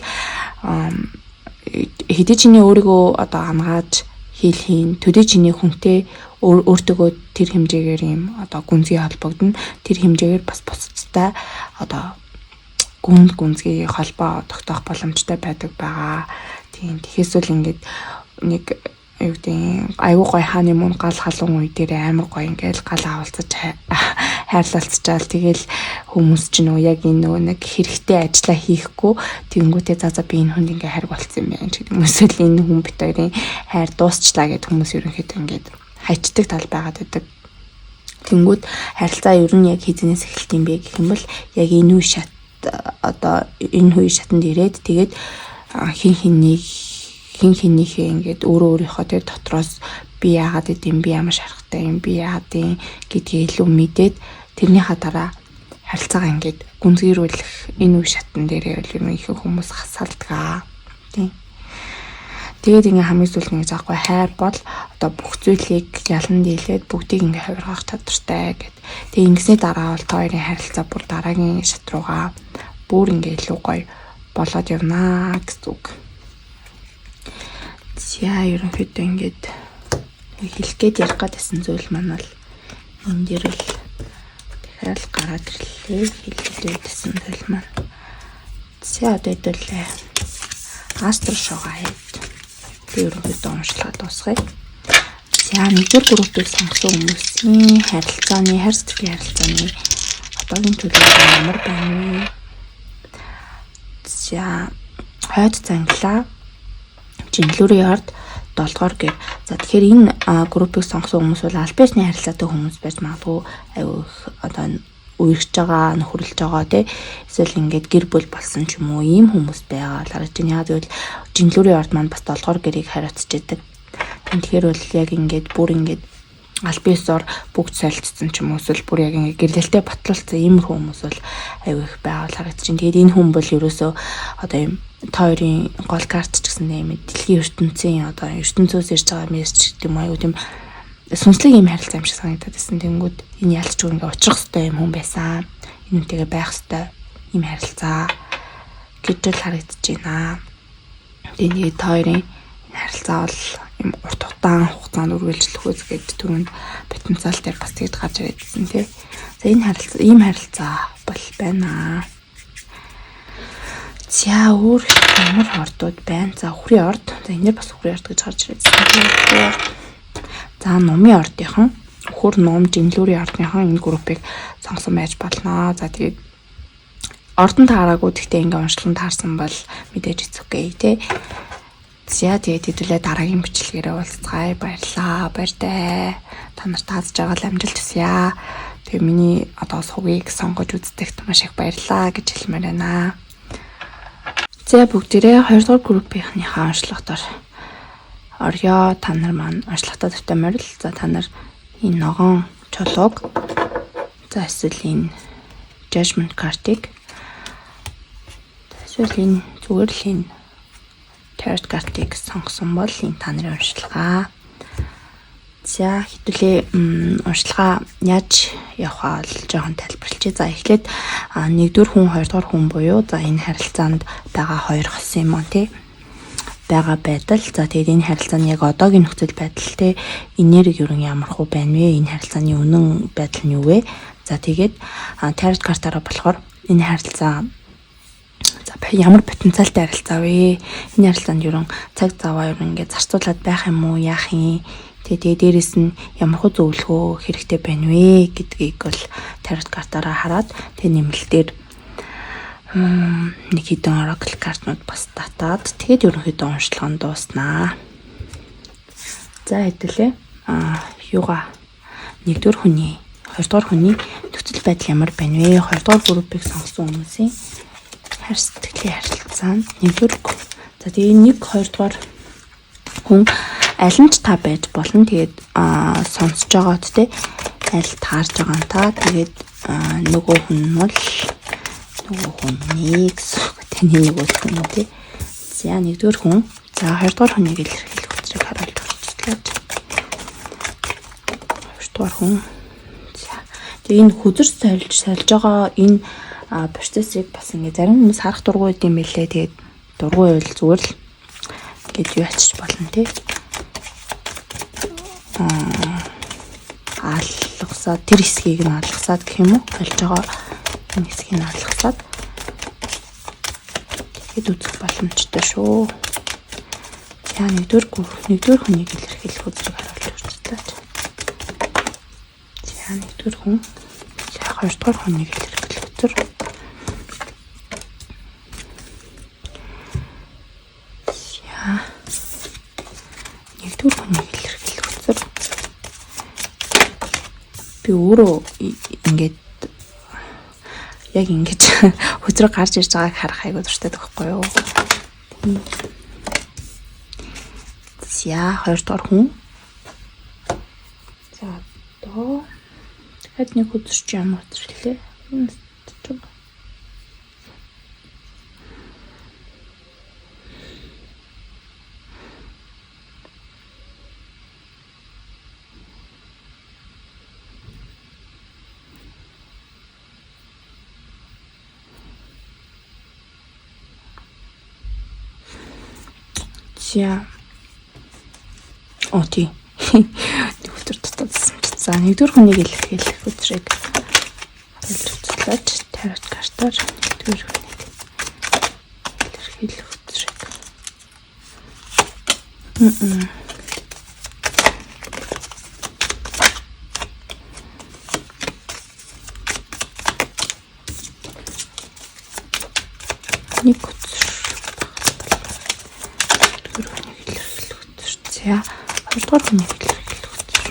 хэдий чиний өөрийгөө одоо хамгааж heal хийн, төдий чиний хүнтэй өөртөөгөө тэр хэмжээгээр юм одоо гүнзгий холбогдоно. Тэр хэмжээгээр бас бусадтай одоо гүнзгий холбоо тогтоох боломжтой байдаг байгаа. Тийм, тэгэхээс л ингээд нэг юу гэдэг, айгуу гоё хааны мөн гал халуун үе дээр амар гоё ингээл гал авалцаж хайрлалцчаал, тэгэл хүмүүс ч нөгөө яг энэ нөгөө нэг хэрэгтэй ажиллаа хийхгүй тэгэнгүүтээ за за, би энэ хүнд ингээ хайр болцсон юм байна ч гэдэг юм, эсвэл энэ хүн бит хоёрын хайр дуусчлаа гэд хүмүүс ерөнхийдөө ингээд хайчдаг тал байгаад байдаг. Тэнгүүд харилцаа ер нь яг хэзэнээс эхэлт юм бэ гэх юм бол яг энэ үе шат, одоо энэ үе шатанд ирээд, тэгээд хин хиннийг хин хинийхээ ингээд өөрөө өөрийнхөө тэр дотроос би яагаад гэдэм, би ямар шарахтай юм, би яагаад юм гэдгийг илүү мэдээд, тэрнийхаа дараа харилцаагаа ингээд гүнзгийрүүлэх энэ үе шатан дээрээ бол ер нь их хүмүүс хасаалдаг. Тийм. Тэгээд ингээ хамгийн сүүлд нэг заахгүй хайр бол одоо бүх зүйлийг ялан дийлээд бүгдийг ингээ хувиргах чадвартай гэд. Тэгээ ингэсний дараа бол та хоёрын харилцаа бүр дараагийн шат руугаа бүр ингээ илүү гоё болоод явнаа гэсэн үг. За, ерөнхийдөө ингээд хэлэх гээд ярих гэдсэн зүйл маань бол энэ дээр л дахиад гараад ирлээ. Хэлэх гэдсэн зүйл маань. За, одоо хэдүүлээ. Astro show-гаа хийд. Тэг ерөнхийдөө уншлага дуусгая. За, нэгдүгээр группийг сонгосон хүмүүсийн харилцааны, хайр сэтгэлийн харилцааны одоогийн төлөв ямар байна вэ? За, хойд зангилаа, жинлүүрийн орд, 7 дугаар гэр. За, тэгэхээр энэ группийг сонгосон хүмүүс бол аль биесны харилцаатай хүмүүс байж магадгүй, аюу их одоо үерхэж байгаа, нөхөрлөж байгаа тий. Эсвэл ингээд гэр бүл болсон ч юм уу, ийм хүмүүс байгаа л харагдаж байна. Яг гэвэл жинлүүрийн орд маань бас 7 дугаар гэрийг хариуцж идэг. Тэгэхээр бол яг ингээд бүр ингээд аль биесоор бүгд солилцсон ч юм уу, эсвэл бүр яг ингээд гэрлэлтэд батлуулсан иймэрхүү хүмүүс бол аюу их байгаа л харагдаж байна. Тэгээд энэ хүн бол ерөөсөө одоо юм та хоёрын гол карт ч гэсэн юм дэлхийн ертөнцийн одоо ертөнцөөс ирж байгаа мессеж гэдэг юм, аюу тийм сүнслэг юм харилцаа юм шиг санагдаад байсан. Тэнгүүд энэ ялцчгүй ингээ учрах хэвээр юм хүн байсан. Энэ үнтэйгээ байх хэвээр юм харилцаа гэж л харагдаж байна. Тэгээ та хоёрын энэ харилцаа бол юм урт удаан хугацаанд үргэлжлэх үз гээд түрүүнд потенциал дээр бас тэгж гарч ирээдсэн тий. За, энэ харилцаа, ийм харилцаа бол байна. За, өөр ямар ордууд байна? За, үхрийн орд. За, энэ бас үхрийн орд гэж гарч ирээдсэн. Үхрийн орд. За, нумын ордынхан, үхэр, нум, жинлүүрийн ордынхан энэ группийг сонгосон байж болно. За, тэгээд ордон таараагүй, гэхдээ ингээ уншлан таарсан бол мэдээж it's okay тий. За, тэгээд хэдүүлээ дараагийн бичлэгээрээ уулзцгаая. Баярлаа. Баяртай. Та нарт аз жаргал, амжилт хүсье. Тэгээ миний одоо сувгийг сонгож үздэгт маш их баярлалаа гэж хэлмээр байна. За, бүгдээрээ 2 дугаар группийнхнийхаа уншлагаар орё. Та нар маань уншлагатаа тавтай морил. За, та нар энэ ногоон чулууг, за эсвэл энэ judgment card-ыг, эсвэл энэ зүгээр л энэ tarot card-ыг сонгосон бол энэ та нарын уншилгаа. За, хэдүүлээ уншилгаа яаж явахаа л жоохон тайлбарлая. За, эхлээд нэгдүгээр хүн, хоёрдугаар хүн буюу за энэ харилцаанд байгаа хоёр хосын юм аа тий байгаа байдал. За, тэгээд энэ харилцааны яг одоогийн нөхцөл байдал те, энерги ер нь ямар хуу байна вэ? Энэ харилцааны үнэн байдал нь юу вэ? За, тэгээд tarot картаараа болохоор энэ харилцаа за ямар потенциалтай харилцаа вэ? Энэ харилцаанд ер нь цаг заваа ер нь ингээд зарцуулаад байх юм уу? Яах юм? Тэгээ дээрэс нь ямар хуу зөвлөгөө хэрэгтэй байна вэ гэдгийг бол tarot картаараа хараад, тэг нэмэлтээр нэг хэдэн oracle картнууд бас татаад, тэгээд ерөнхийдөө уншлага нь дууснаа. За, хэдүүлээ. Юугаа нэгдүгээр хүний, хоёрдугаар хүний нөхцөл нөхцөл байдал ямар байна вэ? Хоёрдугаар группийг сонгосон хүмүүсийн хайр сэтгэлийн харилцаа нэгдүгээр. За, тэгээ нэг хоёрдугаар хүн аль нь ч та байж болно. Тэгээд сонсож байгаад те, аль таарж байгаа нь та, тэгээд нөгөө хүн нь бол нөгөө хүн гэсэн үг. Таны нөгөө хүн тий. За, нэгдүгээр хүн. За, хоёрдугаар хүнийг илэрхийлэх үзрийг харуулж хүртлээ. Хоёрдугаар хүн. За, тэгээ энэ хөзөр сольж сольж байгаа энэ процессыг бас ингээ зарим хүмүүс харах дургүй юм билээ. Тэгээд дургүй байвал зүгээр л ингээд юу ачиж болно тий. Алгасаад, тэр хэсгийг нь алгасаад гэх юм уу? Сольж байгаа энэ хэсгийг нь алгасаад тэгэхэд үзэх боломжтой шүү. За, нэгдүгээр хүнийг илэрхийлэх үзрийг харуулж хүртлээ. За, нэгдүгээр хүн. За, хоёрдугаар хүнийг илэрхийлэх үзэр. За, нэгдүгээр хүнийг илэрхийлэх үзэр. Би өөрөө ингээд яг ингэж хөзрөг гарч ирж байгааг харах айгуу дуртай байхгүй юу? За, хоёрдугаар хүн. За, одоо дахиад нэг хөзөр чи ямар хөзөрлээ? Энэ байгаа. За. Оо, тий. Нэг хөзөр дутаадсан чи. За, нэгдүгээр хүнийг илэрхийлэх хөзрийг харуулж үзлээч. Тарот картаар нэгдүгээр хүнийг илэрхийлэх хөзрийг. Мм. Нэг хөзөр. Нэгдүгээр хүнийг илэрхийлэх хөзөр. За, хоёрдугаар хүнийг илэрхийлэх хөзөр.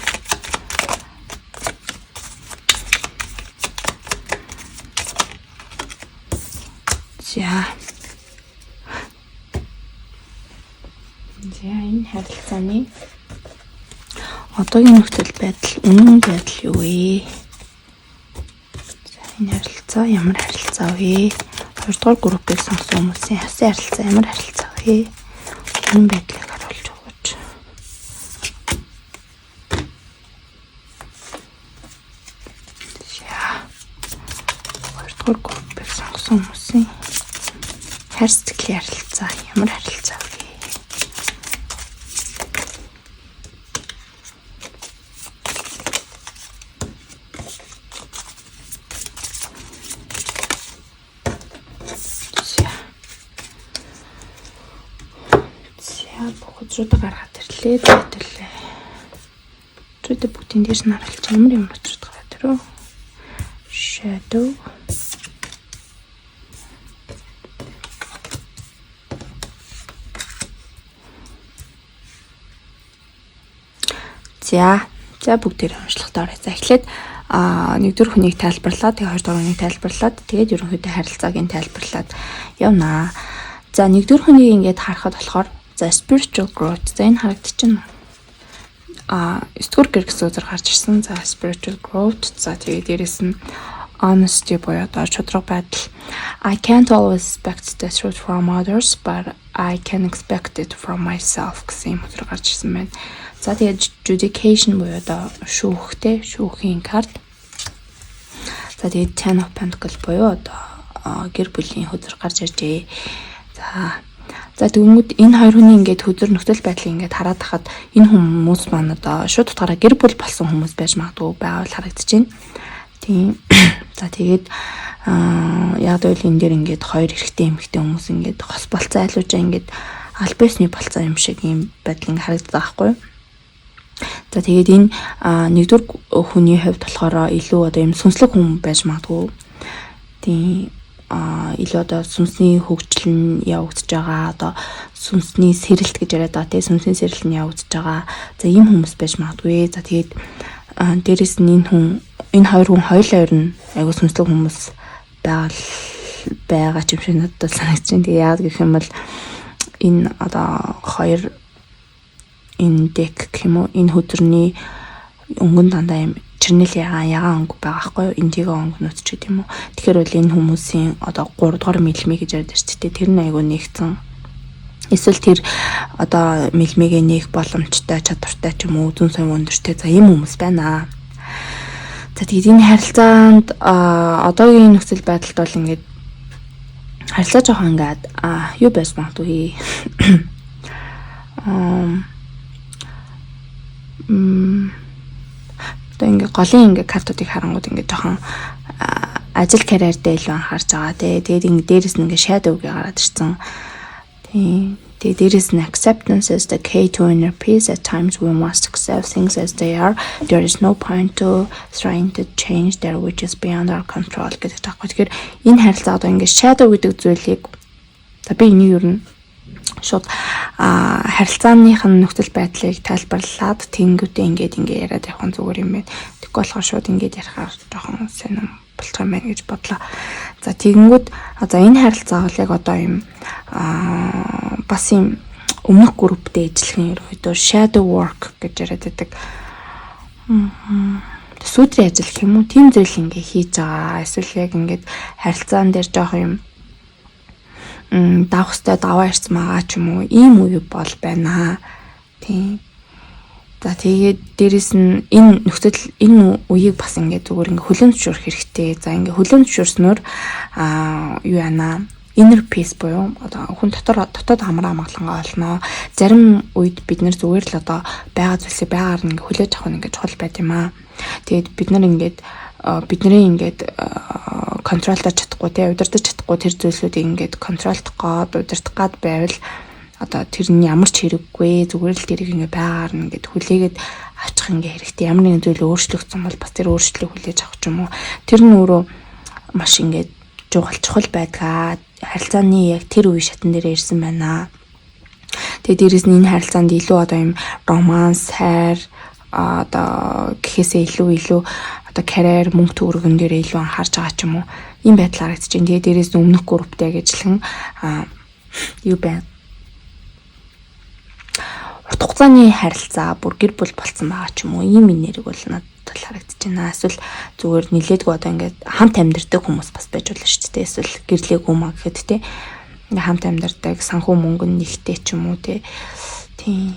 За. За, энэ харилцааны одоогийн нөхцөл байдал, үнэн байдал юу вэ? За, энэ харилцаа ямар харилцаа вэ? Хоёрдугаар группийг сонгосон хүмүүсийн хасын харилцаа ямар харилцаа вэ? Үнэн байдлыг харуулж өгөөч. За. Хоёрдугаар группийг сонгосон хүмүүсийн хайр сэтгэлийн харилцаа ямар харилцаа вэ? За. За, бүх хөзрүүдээ гаргаад ирлээ. За, ирлээ. Хөзрүүдээ бүгдийн дээш нь харуулж, ямар ямар хөзрүүд гараад ирв? Shadow. За, за, бүгдээр уншлагатай орё. За, эхлээд нэгдүгээр хүнийг тайлбарлаад, тэгээ хоёрдугаар хүнийг тайлбарлаад, тэгээд ерөнхийдөө харилцааг нь тайлбарлаад явнаа. За, нэгдүгээр хүнийг ингээд харахад болохоор, за, spiritual growth. За, энэ харагдчихна. 9 дугаар гэр гэсэн үзэр гарч ирсэн. За, spiritual growth. За, тэгээд дээрэс нь honesty буюу одоо шударга байдал. I can't always expect the truth from others, but I can expect it from myself гэсэн юм үзэр гарч ирсэн байна. За, тэгээд adjudication буюу одоо шүүхтэй, шүүхийн карт. За, тэгээд Ten of Pentacles буюу одоо гэр бүлийн хөзөр гарч иржээ. За, тэгвэл энэ хоёр хүний ингээд хөзөр нөхцөл байдлыг ингээд хараад тахад энэ хүмүүс маань одоо шууд утгаараа гэр бүл болсон хүмүүс байж магадгүй байвал харагдаж байна. Тийм. За, тэгээд яг гэвэл энэ дээр ингээд хоёр эрэгтэй, эмэгтэй хүмүүс ингээд хос болцсон айлуужаа ингээд аль биесны болцсон юм шиг юм байдал ингээд харагддаг байхгүй юу? За, тэгээд энэ нэгдүгээр хүний хувьд болохоор илүү одоо юм сүнслэг хүн байж магадгүй. Тийм, илүү одоо сүнсний хөгжил нь явагдаж байгаа, одоо сүнсний сэрэлт гэж яриад байгаа, тийм, сүнсний сэрэлт нь явагдаж байгаа. За, ийм хүмүүс байж магадгүй. За, тэгээд Дээрэс нь энэ хүн, энэ хоёр хүн хоёулаа ер нь айгуу сүнслэг хүмүүс байгаа юм шиг надад санагдаж байна. Тэгээ яагаад гэх юм бол энэ одоо хоёр энэ deck гэх юм уу, энэ хөзөрний өнгөн дандаа юм чернил ягаан ягаан өнгө байгаа байхгүй юу? Indigo өнгөнүүд ч гэдэг юм уу. Тэгэхээр бол энэ хүмүүсийн одоо 3 дугаар мэлмээ гэж яриад шүү дээ. Тэр нь айгүй нэгцэн. Эсвэл тэр одоо мэлмигээ нээх боломжтой, чадвартай ч юм уу, зөн совин өндөртэй, за, ийм хүмүүс байна. За, тэгээд энэ харилцаанд одоогийн нөхцөл байдалд бол ингээд харилцаа жоохон ингээд юу байж магадгүй. Одоо ингээ голын ингээ картуудыг харангууд ингээ жоохон ажил карьер дээр илүү анхаарч байгаа, тий. Тэгээд ингээ дээрэс нь ингээ shadow гээ гараад ирсэн. Тий. Тэгээд дээрэс нь "Acceptance is the key to inner peace. At times we must accept things as they are. There is no point to trying to change that which is beyond our control" гэдэг таахгүй. Тэгэхээр энэ харилцаа одоо ингээ shadow гэдэг зүйлийг, за, би энийг ер нь шууд харилцааных нь нөхцөл байдлыг тайлбарлаад тэнгүүтээ ингээд ингээ яриад явах нь зүгээр юм байна. Тэгэхгүй болохоор шууд ингээд ярихаар жоохон сонирн болчих юм байна гэж бодлоо. За, тэгэнгүүт за энэ харилцаа бол яг одоо юм бас юм өмнөх групптэй ижилхэн ерөөдөө shadow work гэж яриад байдаг. Сүүдрийн ажил гэх юм уу, тийм зүйл ингээ хийж байгаа. Эсвэл яг ингээд харилцаан дээр жоохон юм давах хэвээр даваа ирсэн байгаа ч юм уу, ийм үе бол байна. Тийм. За, тэгээд дээрэс нь энэ нөхцөл, энэ үеийг бас ингээд зүгээр ингээд хүлээн зөвшөөрөх хэрэгтэй. За, ингээд хүлээн зөвшөөрснөөр юу яана, inner peace буюу одоо хүн дотор дотоод амар амгалангаа олно. Зарим үед бид нэр зүгээр л одоо байгаа зүйлсийг байгаагаар нь ингээд хүлээж авах нь ингээд чухал байд юм аа. Тэгээд бид нар ингээд бидний ингээд control дож чадахгүй, те, удирдах чадахгүй тэр зүйлсүүдийг ингээд control дох гээд удирдах гад байвал одоо тэр нь ямар ч хэрэггүй, зүгээр л тэрийг ингээ байгаагаар нь ингээд хүлээгээд авчих ингээ хэрэгтэй. Ямар нэгэн зүйл өөрчлөгдсөн бол бас тэр өөрчлөлтийг хүлээж авах ч юм уу. Тэр нь өөрөө маш ингээд чухал чухал байдгаа. Харилцааны яг тэр үе шатан дээр ирсэн байна. Тэгээ дээрэс нь энэ харилцаанд илүү одоо юм romance, хайр одоо гэхээсээ илүү илүү одоо карьер, мөнгө төгрөгөн дээр илүү анхаарч байгаа ч юм уу. Ийм байдал харагдаж байна. Тэгээ дээрэс нь өмнөх групптэй гэжлэн юу байна? Урт хугацааны харилцаа, бүр гэр бүл болцсон байгаа ч юм уу. Ийм энерги бол надад бол харагдаж байна. Эсвэл зүгээр нилээдгүй одоо ингээд хамт амьдардаг хүмүүс бас байж болно шүү дээ. Эсвэл гэрлээгүй маа гэхэд, те, ингээ хамт амьдардаг, санхүү мөнгө нь нэгтэй ч юм уу, те. Тийм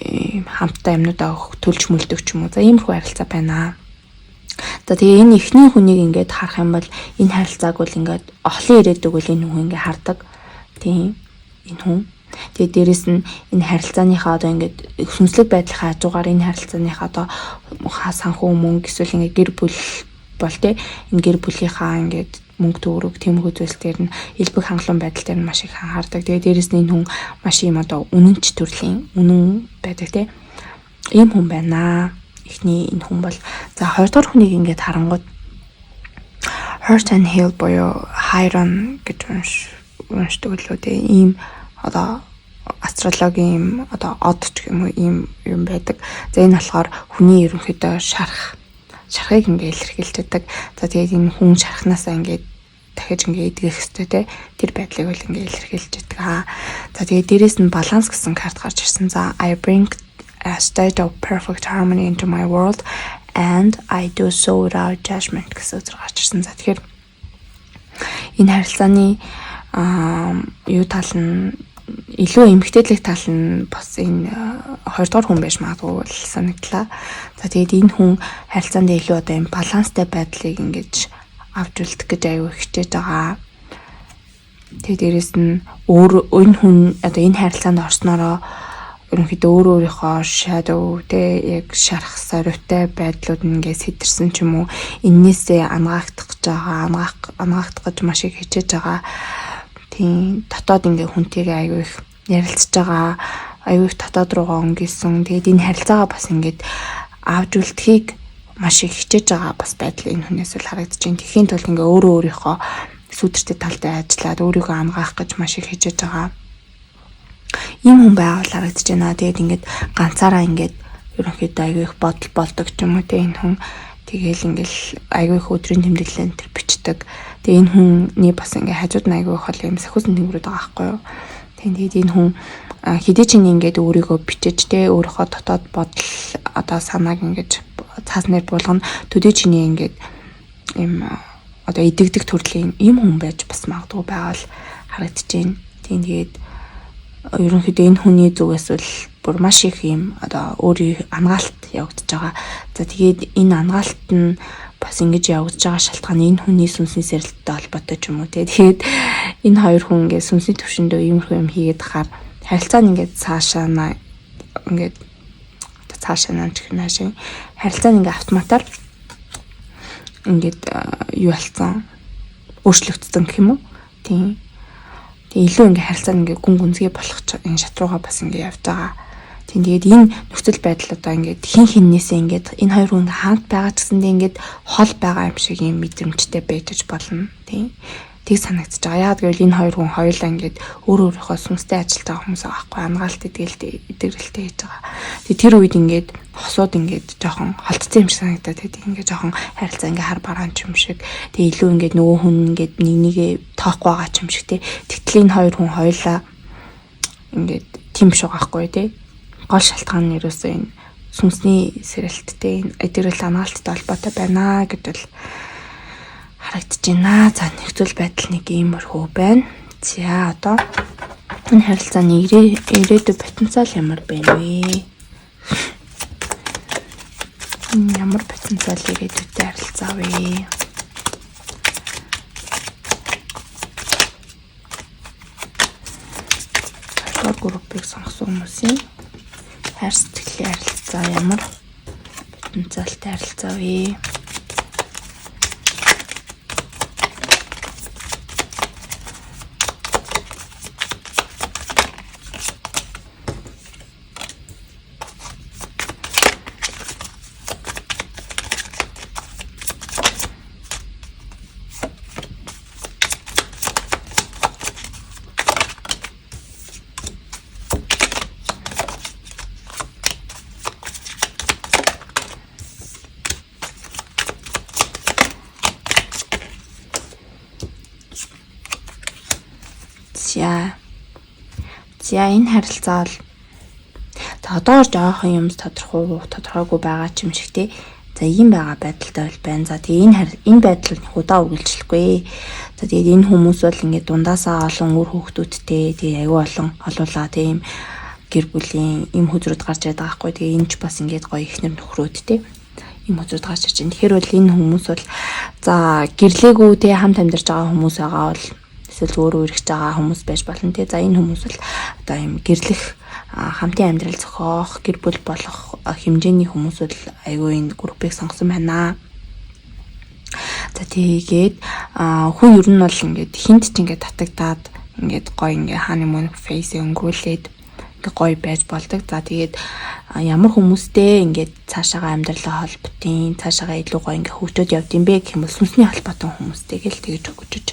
хамтдаа юмнуудаа төлж мөлдөг ч юм уу. За, иймэрхүү харилцаа байна. За, тэгээ энэ эхний хүнийг ингээд харах юм бол энэ харилцааг бол ингээд олон ирээдүг бол энэ хүн ингээд хардаг. Тийм, энэ хүн. Тэгээ дээрэс нь энэ харилцааныхаа одоо ингээд сүнслэг байдлынхаа хажуугаар энэ харилцааныхаа одоо санхүү, мөнгө, эсвэл ингээд гэр бүл бол, те, энэ гэр бүлийнхаа ингээд мөнгө төгрөг, тиймэрхүү зүйлс дээр нь элбэг хангалуун байдал дээр нь маш их анхаардаг. Тэгээ дээрэс нь энэ хүн маш ийм одоо үнэнч төрлийн, үнэн байдаг, те. Ийм хүн байна. Эхний энэ хүн бол. За, хоёрдугаар хүнийг ингээд харангууд Heart and Heal буюу Chiron гэж уншдаг лөө, те. Ийм одоо астрологийн юм одоо од ч юм уу, ийм юм байдаг. За, энэ болохоор хүний ерөнхийдөө шархыг ингээ илэрхийлж байдаг. За, тэгээд энэ хүн шархнаасаа ингээд дахиж ингээ эдгэх ёстой, те, тэр байдлыг бол ингээ илэрхийлж байдаг. Аа. За, тэгээд дээрэс нь баланс гэсэн карт гарч ирсэн. За, "I bring a state of perfect harmony into my world and I do so without judgment" гэсэн үг гарч ирсэн. За, тэгэхээр энэ харилцааны юу тал нь илүү эмгтээлэг тал нь бас энэ хоёрдугаар хүн байж магадгүй бол санагдлаа. За, тэгээд энэ хүн харилцаанд илүү одоо юм баланстай байдлыг ингэж авч үлдэх гэж аюу хичээж байгаа. Тэгээд дээрэс нь өөр энэ хүн одоо энэ харилцаанд орсноороо ерөнхийдөө өөр өөрийнхөө shadow, те, яг шарах сорвитой байдлууд нь ингээд сэтэрсэн ч юм уу, эннээсээ ангаагдах гэж байгаа, ангаагдах гэж маш их хичээж байгаа. Тийм, дотоод ингээ хүнтэйгээ аюу их ярилцж байгаа, аюу их дотоод руугаа өнгөсөн. Тэгээд энэ харилцаагаа бас ингээд авч үлдэхийг маш их хичээж байгаа бас байдал энэ хүнээс л харагдаж байна. Тэхийн тулд ингээ өөрөө өөрийнхөө сүүдэртэй талдаа ажиллаад өөрийгөө ангаах гэж маш их хичээж байгаа ийм хүн байгаа бол харагдаж байна. Тэгээд ингээд ганцаараа ингээд Ерөнхийдөө айгүй их бодол болдог ч юм уу те энэ хүн тэгэл ингээл айгүй их өдрийн тэмдэглэл энэ төр бичдэг. Тэгээ энэ хүний бас ингээ хажууд нь айгүй их хол юм сахиусан тэнгэрүүд байгаа байхгүй юу. Тэгээд энэ хүн хэдий ч ингээд өөрийгөө бичиж те өөрийнхөө дотоод бодол одоо санааг ингэж цаас нэр буулгана. Төдий чиний ингээд ийм одоо идэгдэх төрлийн юм хүн байж бас магадгүй байгаа л харагдаж байна. Тийм тэгээд ерөнхийдөө энэ хүний зүгээс бол бүр маш их юм одоо өөрийн ангаалт явагдаж байгаа. За тэгээд энэ ангаалт нь бас ингэж явагдаж байгаа шалтгаан энэ хүний сүнсний сэрэлттэй холбоотой ч юм уу те. Тэгээд энэ хоёр хүн ингээд сүнсний төвшөндөө иймэрхүү юм хийгээд хахаар харилцаа нь ингээд цаашаа ингээд цаашаа наа гэх наашаа харилцаа нь ингээд автоматар ингээд юу болцсон өөрчлөгдсөн гэх юм уу. Тийм. Тэгээ илүү ингээ харилцаа ингээ гүн гүнзгий болох энэ шат руугаа бас ингээ явж байгаа. Тийм тэгээд энэ нөхцөл байдал одоо ингээд хин хиннээсээ ингээд энэ хоёр хүн хаант байгаа ч гэсэндээ ингээд хол байгаа юм шиг юм мэдрэмжтэй байж болно. Тийм. Тэг санагдчихж байгаа. Яагаад гэвэл энэ хоёр хүн хоёулаа ингээд өөр өөрийнхөө сүнстэй ажиллаж байгаа хүмүүс байгаа байхгүй ангаалт идэгрэлтэй хийж байгаа. Тэгээ тэр үед ингээд хосууд ингээд жоохон холтцсон юм шиг санагдаад тэгээд ингээд жоохон харилцаа ингээд хар бараан ч юм шиг. Тэгээ илүү ингээд нөгөө хүн ингээд нэг нэгээ тоохгүй байгаа ч юм шиг тий. Тэгтэл энэ хоёр хүн хоёулаа ингээд тийм биш байгаа байхгүй тий. Гол шалтгаан нь ерөөсөө энэ сүнсний сэрэлттэй энэ идэгрэл ангаалттай холбоотой байна гэдэл харагдаж байна. За нөхцөл байдал нэг иймэрхүү байна. За одоо энэ харилцааны ирээдүй потенциал ямар байна вэ? Ямар потенциал ирээдүйтэй харилцаа вэ? Хоёрдугаар группийг сонгосон хүмүүсийн хайр сэтгэлийн харилцаа ямар потенциалтай харилцаа вэ? За энэ харилцаа бол за одоогор жоохон юм тодорхойгүй байгаа ч юм шиг те. За ийм байгаа байдалтай бол байна. За тэгээ энэ байдал нэг удаа үргэлжлэхгүй. За тэгээд энэ хүмүүс бол ингээд дундаасаа олон үр хүүхдүүдтэй тэгээ аюу олон олуулаа тийм гэр бүлийн им хөзрүүд гарч ирээд байгаа байхгүй. Тэгээ энэ ч бас ингээд гоё ихнэр нөхрөөд те им хөзрүүд гарч ирж байна. Тэгэхээр бол энэ хүмүүс бол за гэрлээгүй те хамт амьдарч байгаа хүмүүс байгаа бол эсвэл өөрөө эргэж байгаа хүмүүс байж болно те. За энэ хүмүүс бол одоо юм гэрлэх хамтын амьдрал зохиох, гэр бүл болох хэмжээний хүмүүс бол айгүй энэ группийг сонгосон байна. За тэгээд хүн ер нь бол ингээд хинт ч ингээд татагдаад ингээд гоё ингээд honeymoon phase өнгөрүүлээд ингээд гоё байж болдог. За тэгээд ямар хүмүүстэй ингээд цаашаага амьдралаа холботын, цаашаага илүү гоё ингээд хөгжөөд явд юм бэ гэх юм бол сүнсний холбоотой хүмүүстэй гэл тэгэж хөгжиж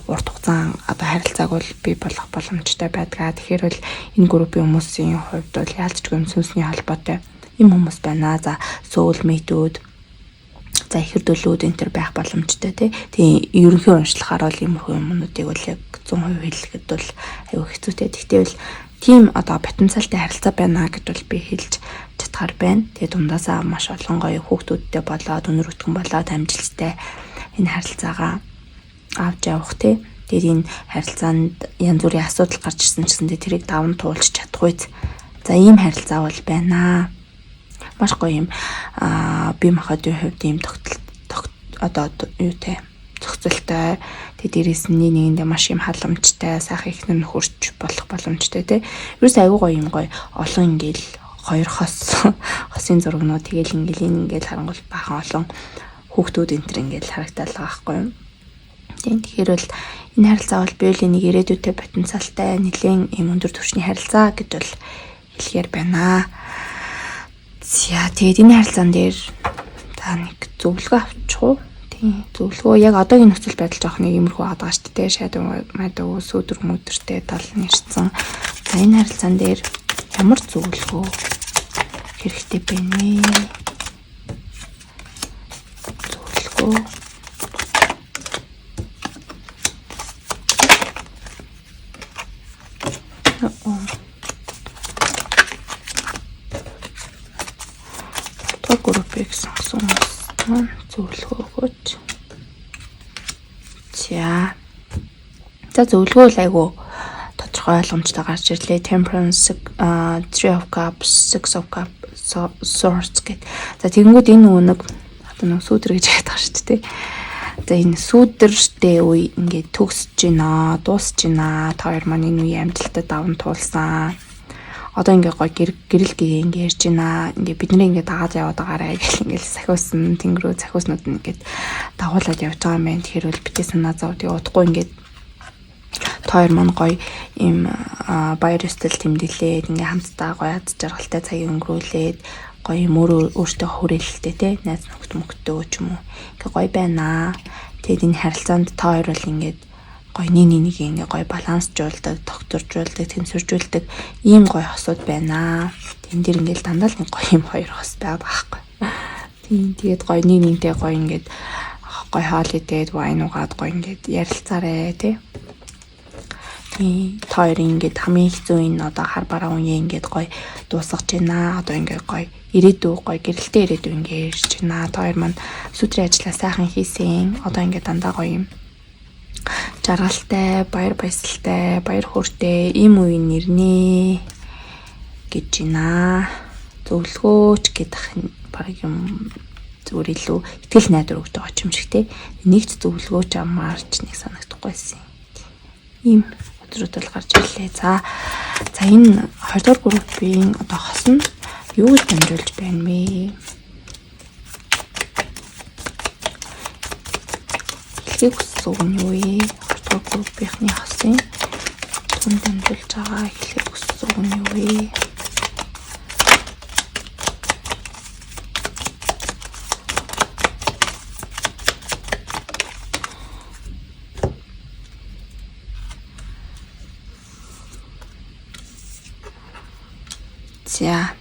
урт хугацаанд одоо харилцааг бол бий болох боломжтой байдгаа. Тэгэхээр бол энэ группийн хүмүүсийн хувьд бол яалтчгүй сүнсний холбоотой юм хүмүүс байна. За soulmate-үүд, за ихэр төлүүд энэ төр байх боломжтой тий. Тэгээ ерөнхий уншлахаар бол иймэрхүү юмнуудыг бол яг 100% хэлэхэд бол аюу хэцүүтэй. Тэгтээ бол тийм одоо потенциалтай харилцаа байна гэж бол би хэлж чадхаар байна. Тэгээ дундаасаа маш олон гоё хүүхдүүдтэй болоод өнөр өтгөн болоод амжилттай энэ харилцаагаа авч явах тий. Тэгээд энэ харилцаанд янз бүрийн асуудал гарч ирсэн ч гэсэндээ тэрийг даван туулж чадахгүй. За ийм харилцаа бол байна. Маш гоё юм бие махбодын хувьд ийм одоо юутай зохицолтой. Тэгээ дээрээс нь нэг нэгэндээ маш юм халамжтай, сайхан ихнэр нөхөрч болох боломжтой тий. Ерөөс айгүй гоё юм гоё олон ингээл хоёр хос хосын зурагнууд тэгэл ингээл энэ ингээл харангуул баахан олон хүүхдүүд энэ төр ингээл харагдал байгаа байхгүй юу. Тийм тэгэхээр бол энэ харилцаа бол биелийн нэг ирээдүйтэй потенциалтай нэлээд юм өндөр түвшний харилцаа гэж бол хэлэхээр байна. За тэгээд энэ харилцаан дээр та нэг зөвлөгөө авчих уу? Тийм зөвлөгөө яг одоогийн нөхцөл байдал жоох нэг иймэрхүү байгаа шүү дээ. Шайд майдаа сүүдэр мөдөртэй тал нэрсэн. За энэ харилцаан дээр ямар зөвлөгөө хэрэгтэй байна вэ? Зөвлөгөө. Дугаар группийг сонгосон хүмүүс маань зөвлөгөө өгөөч. За. За, зөвлөгөө л айгу тодорхой ойлгомжтой гарч ирлээ. Temperance, Three of Cups, Six of Cups, Swords гэд. За, тэгэнгүүт энэ нөгөө нэг одоо нэг сүүдэр гэж яриад байгаа шүү дээ. За, энэ сүүдэртэй үе ингээд төгсөж байна, дуусж байна. Та хоёр маань энэ үеийн амжилттай даван туулсан. Одоо ингээ гой гэрэл гээ ингээ ярьж байна. Ингээ бидний ингээ дагаад яваад байгаарэ гэл ингээл сахиусан тэнгэрүү сахиуснууд нь ингээд дагуулад явж байгаа юм байна. Тэгэхээр бол битээ санаа зов. Тэгээ удахгүй ингээд та хоёр маань гоё ийм баяр ёслол тэмдэглээд, ингээ хамтдаа гоё аз жаргалтай цагийг өнгөрүүлээд, гоё юм өөрөө өөртөө хүрээлэлтэй те, найз нөхөд мөхөдөө ч юм уу, ингээ гоё байна. Тэгээд энэ харилцаанд та хоёр бол ингээд гоё нэг нэг нэг ингээ гоё балансжуулдаг, тогтворжуулдаг, тэнцвэржүүлдэг ийм гоё хосууд байна. Тэн дээр ингээл дандаа л нэг гоё юм хоёр хос байгаа байхгүй. Тийм, тэгээд гоё нэг нэгнтэй гоё ингээд гоё хоол идээд, wine уугаад, гоё ингээд ярилцаарэ тий. Тийм, та хоёрын ингээд хамгийн хэцүү энэ одоо хар бараа үеэ ингээд гоё дуусгаж байна. Одоо ингээд гоё ирээдүй, гоё гэрэлтэй ирээдүй ингээд ирж байна. Та хоёр маань сүүтрийн ажлаа сайхан хийсэн. Одоо ингээд дандаа гоё юм жаргалтай, баяр баясгалтай, баяр хөөртэй ийм үе нэрнэ гэж байна. Зөвлөгөөч гэдэг баг юм зүгээр илүү итгэл найдвар өгдөг байгаа юм шиг те. Нэгт зөвлөгөөч амаарч нэг санагдахгүйсэн. Ийм өдрүүд бол гарч ирлээ. За за, энэ 20 дугаар группийн одоо хос нь юу гэж дамжуулж байна вэ? Хэлхийг хүссэн үг нь юу вэ? 20 дугаар группийнхны хосын түн дамжуулж байгаа хэлхийг хүссэн үг нь юу вэ? За.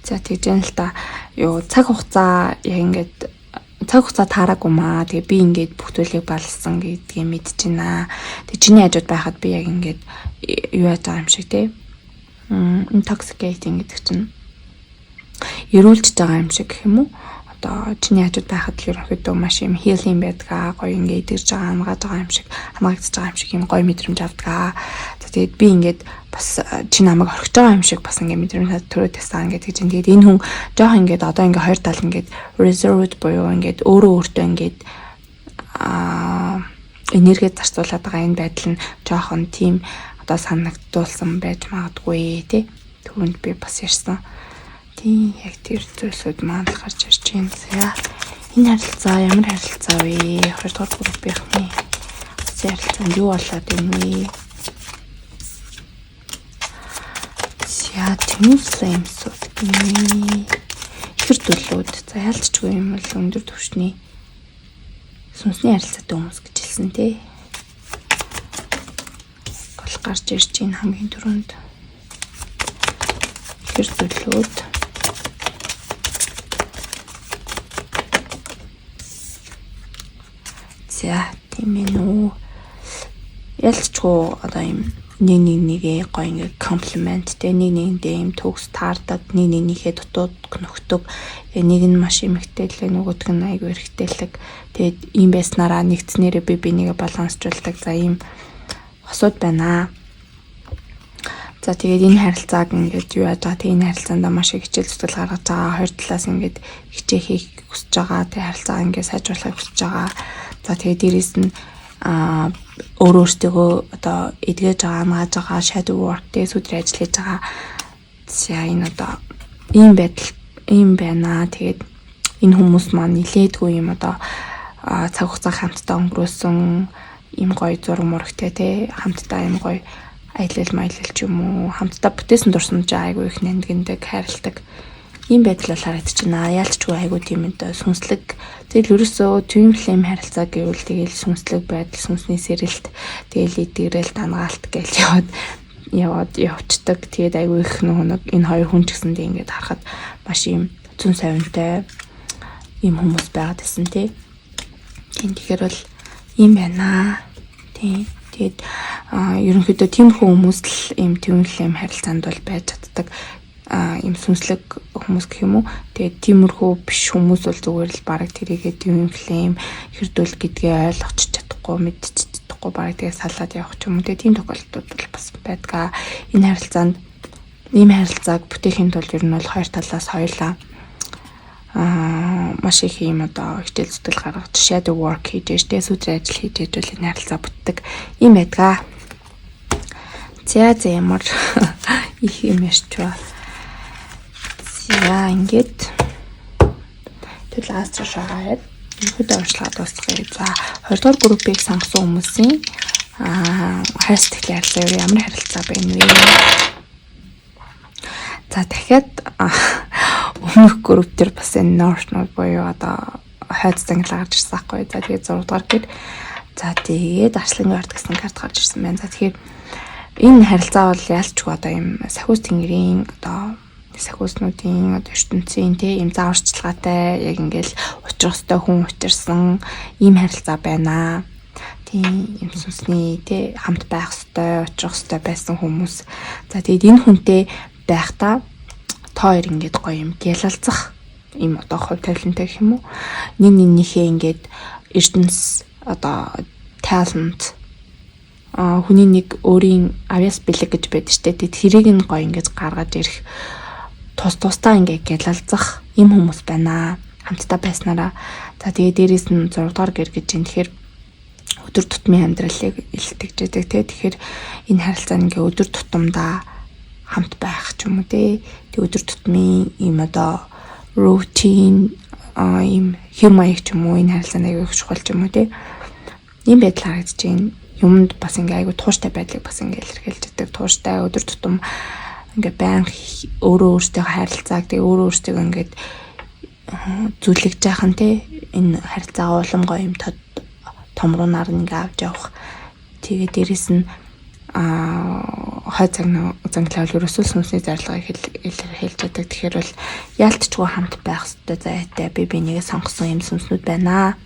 За, тэгж юм л та. Юу, цаг хугацаа яг ингээд цаг хугацаа таараагүй маа. Тэгээ би ингээд бүх зүйлийг балсан гэдгийг мэдэж байна. Тэгээ чиний хажууд байхад би яг ингээд юу яаж байгаа юм шиг те. Intoxicating гэдэг чинь эрүүлж байгаа юм шиг гэх юм уу? Одоо чиний хажууд байхад л ерөнхийдөө маш юм healing байдгаа, гоё ингээд идэрж байгаа, хамгааж байгаа юм шиг, хамгаагдаж байгаа юм шиг юм гоё мэдрэмж авдгаа. За, тэгээд би ингээд бас чи намайг орхиж байгаа юм шиг бас ингээд мэдрэмж төрөөд байсан ингээд гэж. Тэгээд энэ хүн жоох ингээд одоо ингээд хоёр тал ингээд reserved буюу ингээд өөрөө өөртөө ингээд энерги зарцуулаад байгаа энэ байдал нь жоохон тийм одоо санагдуулсан байж магадгүй тий. Түүнд би бас ярьсан. Тийм, яг тэр зүйлсүүд маань л гарч ирж байна. За, энэ харилцаа ямар харилцаа вэ? 2 дугаар группийнхны харилцаанд юу болоод байна вэ? За, twin flames-ууд гинэ. Ихэр дүлүүд. За, яалтчгүй юм бол өндөр түвшний сүнсний харилцаатай хүмүүс гэж хэлсэн тий. Гол гарч ирж байна хамгийн түрүүнд. Ихэр дүлүүд. За, тийм ээ үү. Ялцчгүй одоо юм нэг нэг нэгээ гоё ингээ compliment те, нэг нэгэндээ юм төгс таардаг, нэг нэг нэхээ дутууд нөхдөг, нэг нь маш эмэгтэйлэг, нөгөөх нь айгүй эрэгтэйлэг. Тэгээд ийм байснараа нэгдснээрээ би бинийгээ балансжуулдаг. За, ийм хосууд байна. За, тэгээд энэ харилцааг ингээд юу яаж байгаа, тэг энэ харилцаандаа маш их хичээл зүтгэл гаргаж байгаа. Хоёр талаас ингээд хичээхийг хүсэж байгаа. Тэг харилцаа ингээд сайжруулахыг хүсэж байгаа. За, тэгээд дээрэс нь өөрөө өөртөөгөө одоо эдгэж байгаа, хамгааж байгаа, shadow work тэгээ сүдрийн ажил хийж байгаа. За, энэ одоо ийм байдал ийм байна. Тэгээд энэ хүмүүс маань нилээдгүй юм одоо цаг хугацаа хамтдаа өнгөрөөсөн, ийм гоё зураг мурагтай те, хамтдаа ийм гоё аялал маялал ч юм уу, хамтдаа бүтээсэн дурсамжаа айгүй их нандиндаг, хайрладаг ийм байдал бол харагдаж байна. Яалтчгүй айгүй тийм одоо сүнслэг. Тэгэл ерөөсөө twin flame харилцаа гэвэл тэгэл сүнслэг байдал, сүнсний сэрэлт, тэгэл эдгэрэл, дангаалт гэж яваад яваад явцдаг. Тэгээд айгүй их нөгөө нэг энэ хоёр хүн ч гэсэндээ ингээд харахад маш юм зүүн савнтай ийм хүмүүс байгаад байсан тий. Тийм, тэгэхээр бол ийм байна. Тийм. Тэгээд ерөнхийдөө тиймэрхүү хүмүүс л ийм twin flame харилцаанд бол байж чаддаг. Ийм сүнслэг хүмүүс гэх юм уу. Тэгээд тиймэрхүү биш хүмүүс бол зүгээр л бараг тэрийгээ twin flame хэрдүүл гэдгээ ойлгоч чадахгүй, мэдчих чадахгүй, бараг тэгээ салаад явах ч юм уу. Тэгээд тийм тохиолдлууд бол бас байдгаа. Энэ харилцаанд, ийм харилцааг бүтээхийн тулд ер нь бол хоёр талаас хоёулаа маш их юм одоо хичээл зүтгэл гаргаж, shadow work хийж штэ, сүүтрийн ажил хийж ижвэл энэ харилцаа бүтдэг юм байдгаа. За за, ямар их юм ярьчваа. За, ингээд тэгэл astro шагаад ерөнхийдөө уншлагаа дуусгая. За, 20 дугаар группийг сонгосон хүмүүсийн хайр сэтгэлийн харилцаа юу, ямар харилцаа байна вэ? За, дахиад өмнөх групп дээр бас энэ North Node буюу одоо хойд зангил гарч ирсэн байхгүй. За, тэгээд 6 дугаар гэр. За, тэгээд арслангийн орд гэсэн карт гарч ирсэн байна. За, тэгэхээр энэ харилцаа бол яалчгүй одоо ийм сахиус тэнгэрийн, одоо сахиуснуудын одоо ертөнцийн те ийм зааварчилгаатай, яг ингээл учрах ёстой хүн учирсан ийм харилцаа байна. Тийм, юм сүнсний те хамт байх ёстой, учрах ёстой байсан хүмүүс. За, тэгээд энэ хүнтэй байхдаа та хоёр ингээд гоё юм гялалзах ийм одоо хувь тавилантай гэх юм уу. Нэг нэгнийхээ ингээд эрдэнэс, одоо talent, хүний нэг өөрийн авьяас бэлэг гэж байдаг штэ. Тэгээд тэрийг нь гоё ингэж гаргаж ирэх, тус тусдаа ингээ гялалзах ийм хүмүүс байна. Хамтдаа байснараа. За, тэгээд дээрэс нь 6 дугаар гэр гэж юм. Тэгэхээр өдөр тутмын амьдралыг илтгэж байдаг те. Тэгэхээр энэ харилцаа ингээ өдөр тутамдаа хамт байх ч юм уу те. Тэг өдөр тутмын ийм одоо routine, ийм хэв маяг ч юм уу, энэ харилцаанд аягүй их чухал ч юм уу те. Ийм байдал харагдаж байна. Юмд бас ингээ айгүй тууштай байдлыг бас ингээ илэрхийлж байдаг. Тууштай, өдөр тутам ингээ байнга өөрөө өөртөө харилцааг, тэгээ өөрөө өөртөө ингээд зүлэгж яахан те, энэ харилцаагаа улам гоё юм тод томруунаар ингээ авч явах. Тэгээ дээрэс нь хойд занглаа бол ерөөсөө сүнсний зорилгыг илэрхийлж байдаг. Тэгэхээр бол яалтчгүй хамт байх ёстой заяатай би бинийгээ сонгосон юм сүнснүүд байна.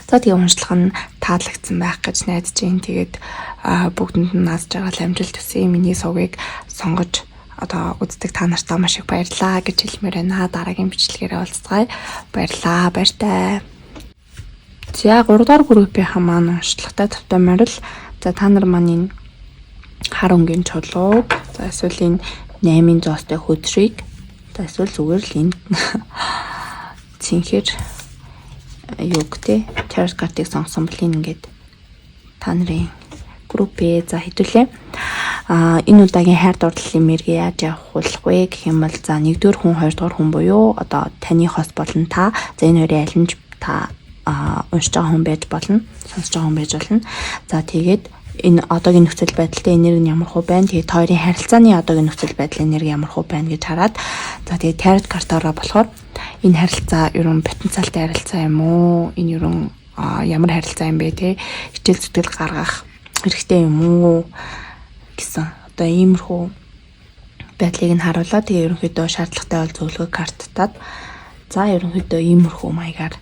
За, тэгээ уншлага нь таалагдсан байх гэж найдаж байна. Тэгээд бүгдэнд нь наз жаргал, амжилт хүсье. Миний сувгийг сонгож одоо үздэг та нартаа маш их баярлалаа гэж хэлмээр байна. Дараагийн бичлэгээрээ уулзцгаая. Баярлалаа. Баяртай. За, 3 дугаар группийн маань уншлагатай тавтай морил. За, та нар маань энэ хар өнгийн чулууг, за эсвэл энэ 8-ын зоостой хөдрийг, за эсвэл зүгээр л энэ цэнхэр юг те tarot картыг сонгосон бол энэ ингээд та нарын группээ. За, хэдүүлээ. Энэ удаагийн хайр дурлалын мэргээ яаж явах вэ гэх юм бол, за, нэгдүгээр хүн, хоёрдугаар хүн буюу одоо таны хос болон та, за, энэ хоёрын аль нь ч та уншиж байгаа хүн байж болно, сонсож байгаа хүн байж болно. За, тэгээд энэ одоогийн нөхцөл байдалтай энерги нь ямар хөө байна. Тэгээд хоёрын харилцааны одоогийн нөхцөл байдлын энерги ямар хөө байна гэж хараад, за, тэгээд tarot картаараа болохоор энэ харилцаа ерөн потенциалтай харилцаа юм уу? Энэ ерөн ямар харилцаа юм бэ те? Хичээл зүтгэл гаргах хэрэгтэй юм уу гэсэн одоо иймэрхүү байдлыг нь харуулаад, тэгээ ерөнхийдөө шаардлагатай бол зөвлөгөө карттаад, за, ерөнхийдөө иймэрхүү маягаар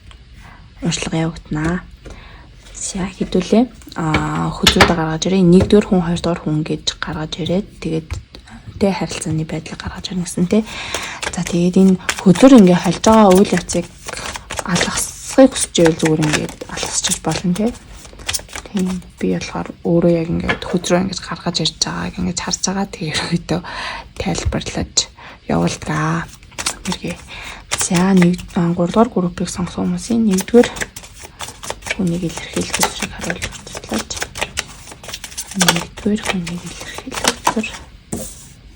уншлага явагдана. За, хэдүүлээ хөзрүүдээ гаргаж ирээ. Нэгдүгээр хүн, хоёрдугаар хүн гэж гаргаж ирээд, тэгээд тэ харилцааны байдлыг гаргаж ирнэ гэсэн тэ. За, тэгээд энэ хөзөр ингээ холж байгаа үйл явцыг алгасахыг хүсэж байвал зүгээр ингээд алгасчих болно тэ. Тийм, би болохоор өөрөө яг ингээд хөзрөө ингэж гаргаж ирж байгааг ингэж харж байгаа. Тэгээ ерөөдөө тайлбарлаж явуулдаг. Мэргээ. За, нэг 3 дугаар группийг сонгосон хүмүүсийн нэгдүгээр хүнийг илэрхийлэх хөзрийг харуулж туслаач. Нэгдүгээр хүнийг илэрхийлэх хөзөр.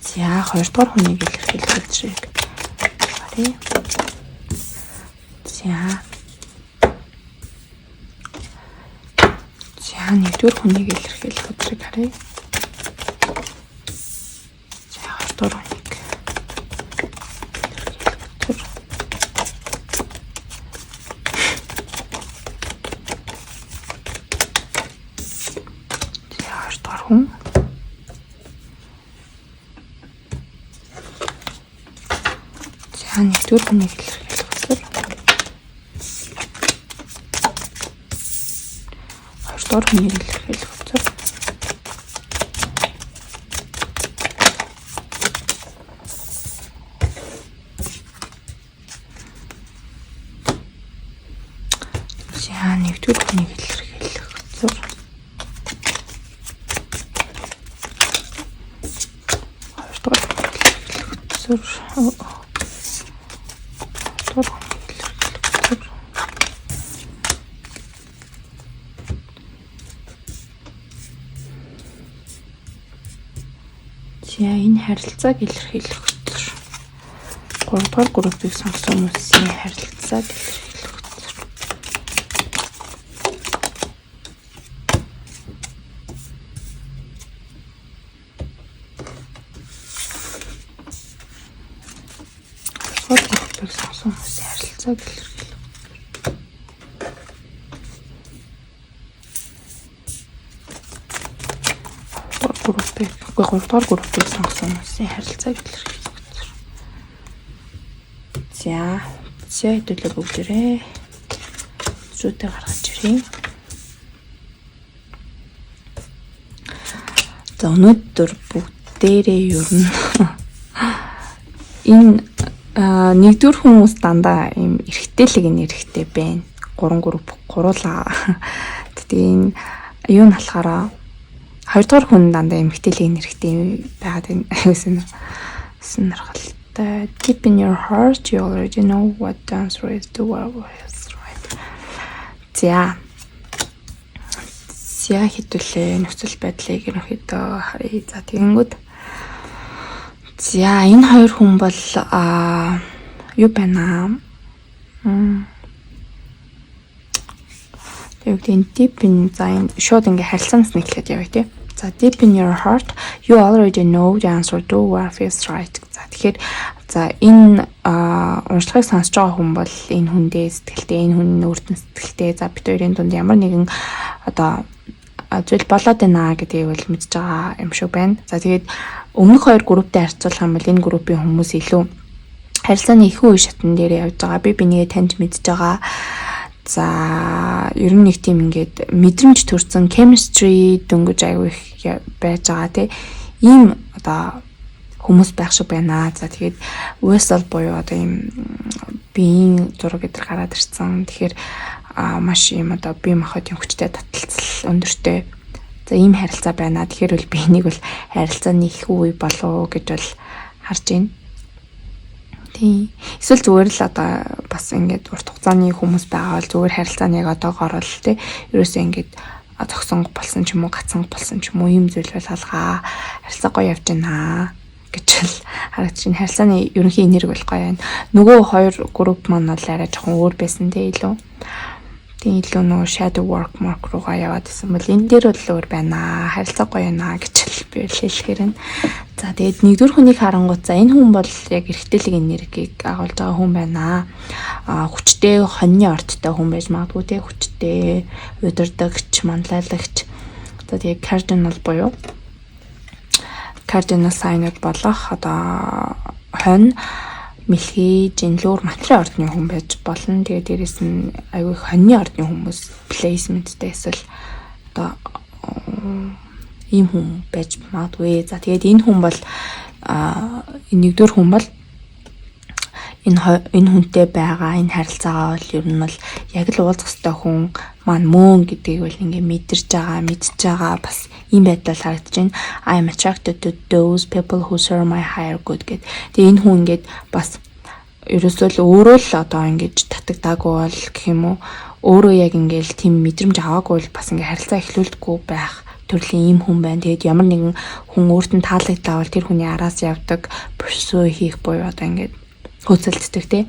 За, хоёрдугаар хүнийг илэрхийлэх хөзрийг харъя. За. За, нэгдүгээр хүнийг илэрхийлэх хөзрийг харъя. За, хоёрдугаар хүнийг илэрхийлэх хөзөр. За, хоёрдугаар хүн. За, нэгдүгээр хүнийг илэрхийлэх хөтөлбөр. Хоёрдугаар хүнийг илэрхийлэх хөтөлбөр. За, нэгдүгээр хүнийг илэрхийлэх хөтөлбөр. Хоёрдугаар хүнийг илэрхийлэх хөтөлбөр. Хоёрдугаар хүнийг илэрхийлэх хөтөлбөр. За, энэ харилцааг илэрхийлэх хөтөлбөр. Гуравдугаар группийг сонгосон хүмүүсийн харилцааг илэрхийлэх хөтөлбөр. Хоёрдугаар группийг сонгосон хүмүүсийн харилцааг илэрхийлэх хөтөлбөр. Хоёрдугаар группийг, үгүй, гуравдугаар группийг сонгосон хүмүүсийн харилцааг илэрхийлэх хөтөлбөр. За, за, хэдүүлээ бүгдээрээ зүйтэй гаргаж ирье. За, өнөөдөр бүгдээрээ ер нь энэ нэгдүгээр хүмүүс дандаа ийм эрэгтэйлэг нэрхтэй байна. Гурван групп гуруулаа. Тэгээ энэ юу нь болохоор хоёрдугаар хүн дандаа эмэгтэйлэг нэрхтэй байгаад байна. Аюу сонирхолтой. Deep in your heart you already know what the answer is to what is right. За. За, хэдүүлээ нөхцөл байдлыг ерөнхийдөө харъя. За, тэгэнгүүт за, энэ хоёр хүн бол юу байна? Тэгээд энэ deep in, за, энэ шууд ингээ харилцаанаас нэглээд явъя тий. За, deep in your heart you already know the answer to what feels right. За, тэгэхээр за, энэ уншлагыг сонсож байгаа хүн бол энэ хүндээ сэтгэлтэй, энэ хүн өөрт нь сэтгэлтэй. За, бид хоёрын дунд ямар нэгэн одоо зүйл болоод байна гэдгийг бол мэдж байгаа юм шиг байна. За, тэгээд өмнөх хоёр групптэй харьцуулах юм бол энэ группийн хүмүүс илүү харилцааны их үе шатн дээр явж байгаа. Би бинийгээ таньж мэдж байгаа. За, ер нь нэг тийм ингээд мэдрэмж төрсэн, chemistry дөнгөж аягүй их байж байгаа тий. Ийм одоо хүмүүс байх шиг байна. За, тэгээд vessel буюу одоо ийм биеийн зураг гэдэр гараад ирсэн. Тэгэхээр маш ийм одоо бие махбодын хүчтэй таталцал өндөртэй. За, ийм харилцаа байна. Тэгэхээр бол би энийг бол харилцааны их үе болов гэж бол харж байна. Тийм. Эсвэл зүгээр л одоо бас ингээд урт хугацааны хүмүүс байгаа бол зүгээр харилцааны яг одоогоор л тий ерөөсөө ингээд зогсон болсон ч юм уу, гацсан болсон ч юм уу, ийм зүйл бол алгаа, харилцаа гоё явж байна гэж л харагдаж байна. Харилцааны ерөнхий энерги бол гоё байна. Нөгөө хоёр групп маань бол арай жоохон өөр байсан тий илүү. Тийм, илүү нөгөө shadow work mark руугаа яваад исэн бол энэ дээр бол өөр байна. Харилцаа гоё байна гэж л би хэлэхээр байна. За, тэгээд нэгдүгээр хүнийг харангуут за, энэ хүн бол яг эрэгтэйлэг энергийг агуулж байгаа хүн байна. Хүчтэй хоньны ордтой хүн байж магадгүй те, хүчтэй удирдагч, манлайлагч. За, тэгээд cardinal буюу cardinal sign-ууд болох одоо хонь, мэлхий, жинлүүр, матрын ордны хүн байж болно. Тэгээ дээрэс нь аягүй их хоньны ордны хүмүүс placement-тэй эсвэл одоо ийм хүн байж магадгүй. За, тэгээд энэ хүн бол нэгдүгээр хүн бол энэ хүнтэй байгаа энэ харилцаагаа бол ер нь бол яг л уулзах ёстой хүн маань мөн гэдгийг бол ингээ мэдэрч байгаа, мэдж байгаа, бас ийм байдал харагдаж байна. I am attracted to those people who serve my higher good гэд. Тэгээ энэ хүн ингээд бас ерөөсөө л өөрөө л одоо ингэж татагдаагүй бол гэх юм уу, өөрөө яг ингээл тийм мэдрэмж аваагүй бол бас ингээ харилцаа эхлүүлдэггүй байх төрлийн ийм хүн байна. Тэгээд ямар нэгэн хүн өөрт нь таалагдлаа бол тэр хүний араас явдаг, pursue хийх буюу одоо ингээд хөөцөлддөг те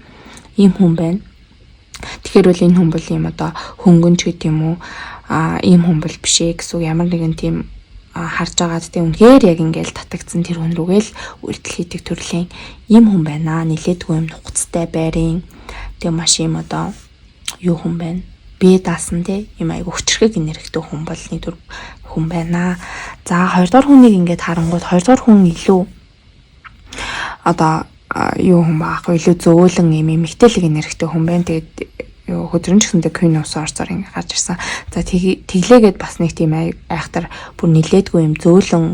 ийм хүн байна. Тэгэхээр бол энэ хүн бол ийм одоо хөнгөнч гэдэг юм уу, ийм хүн бол биш ээ гэсэн үг. Ямар нэгэн тийм харж байгаад те үнэхээр яг ингээл татагдсан тэр хүн рүүгээ л үйлдэл хийдэг төрлийн ийм хүн байна. Нилээдгүй юм нухацтай байрын тэг маш ийм одоо юу хүн байна. Бие даасан те ийм айгу хүчрхэг энергитэй хүн бол нэг төр хүн байна. За, хоёрдугаар хүнийг ингээд харангуут хоёрдугаар хүн илүү одоо юу хүн баахгүй, илүү зөөлөн юм эмэгтэйлэг энергитэй хүн байна. Тэгээд юу хөдрөн ч гэсэндээ Queen of Swords-оор ингээ гарч ирсэн. За, тэглээгээд бас нэг тийм айхтар бүр нилээдгүй юм зөөлөн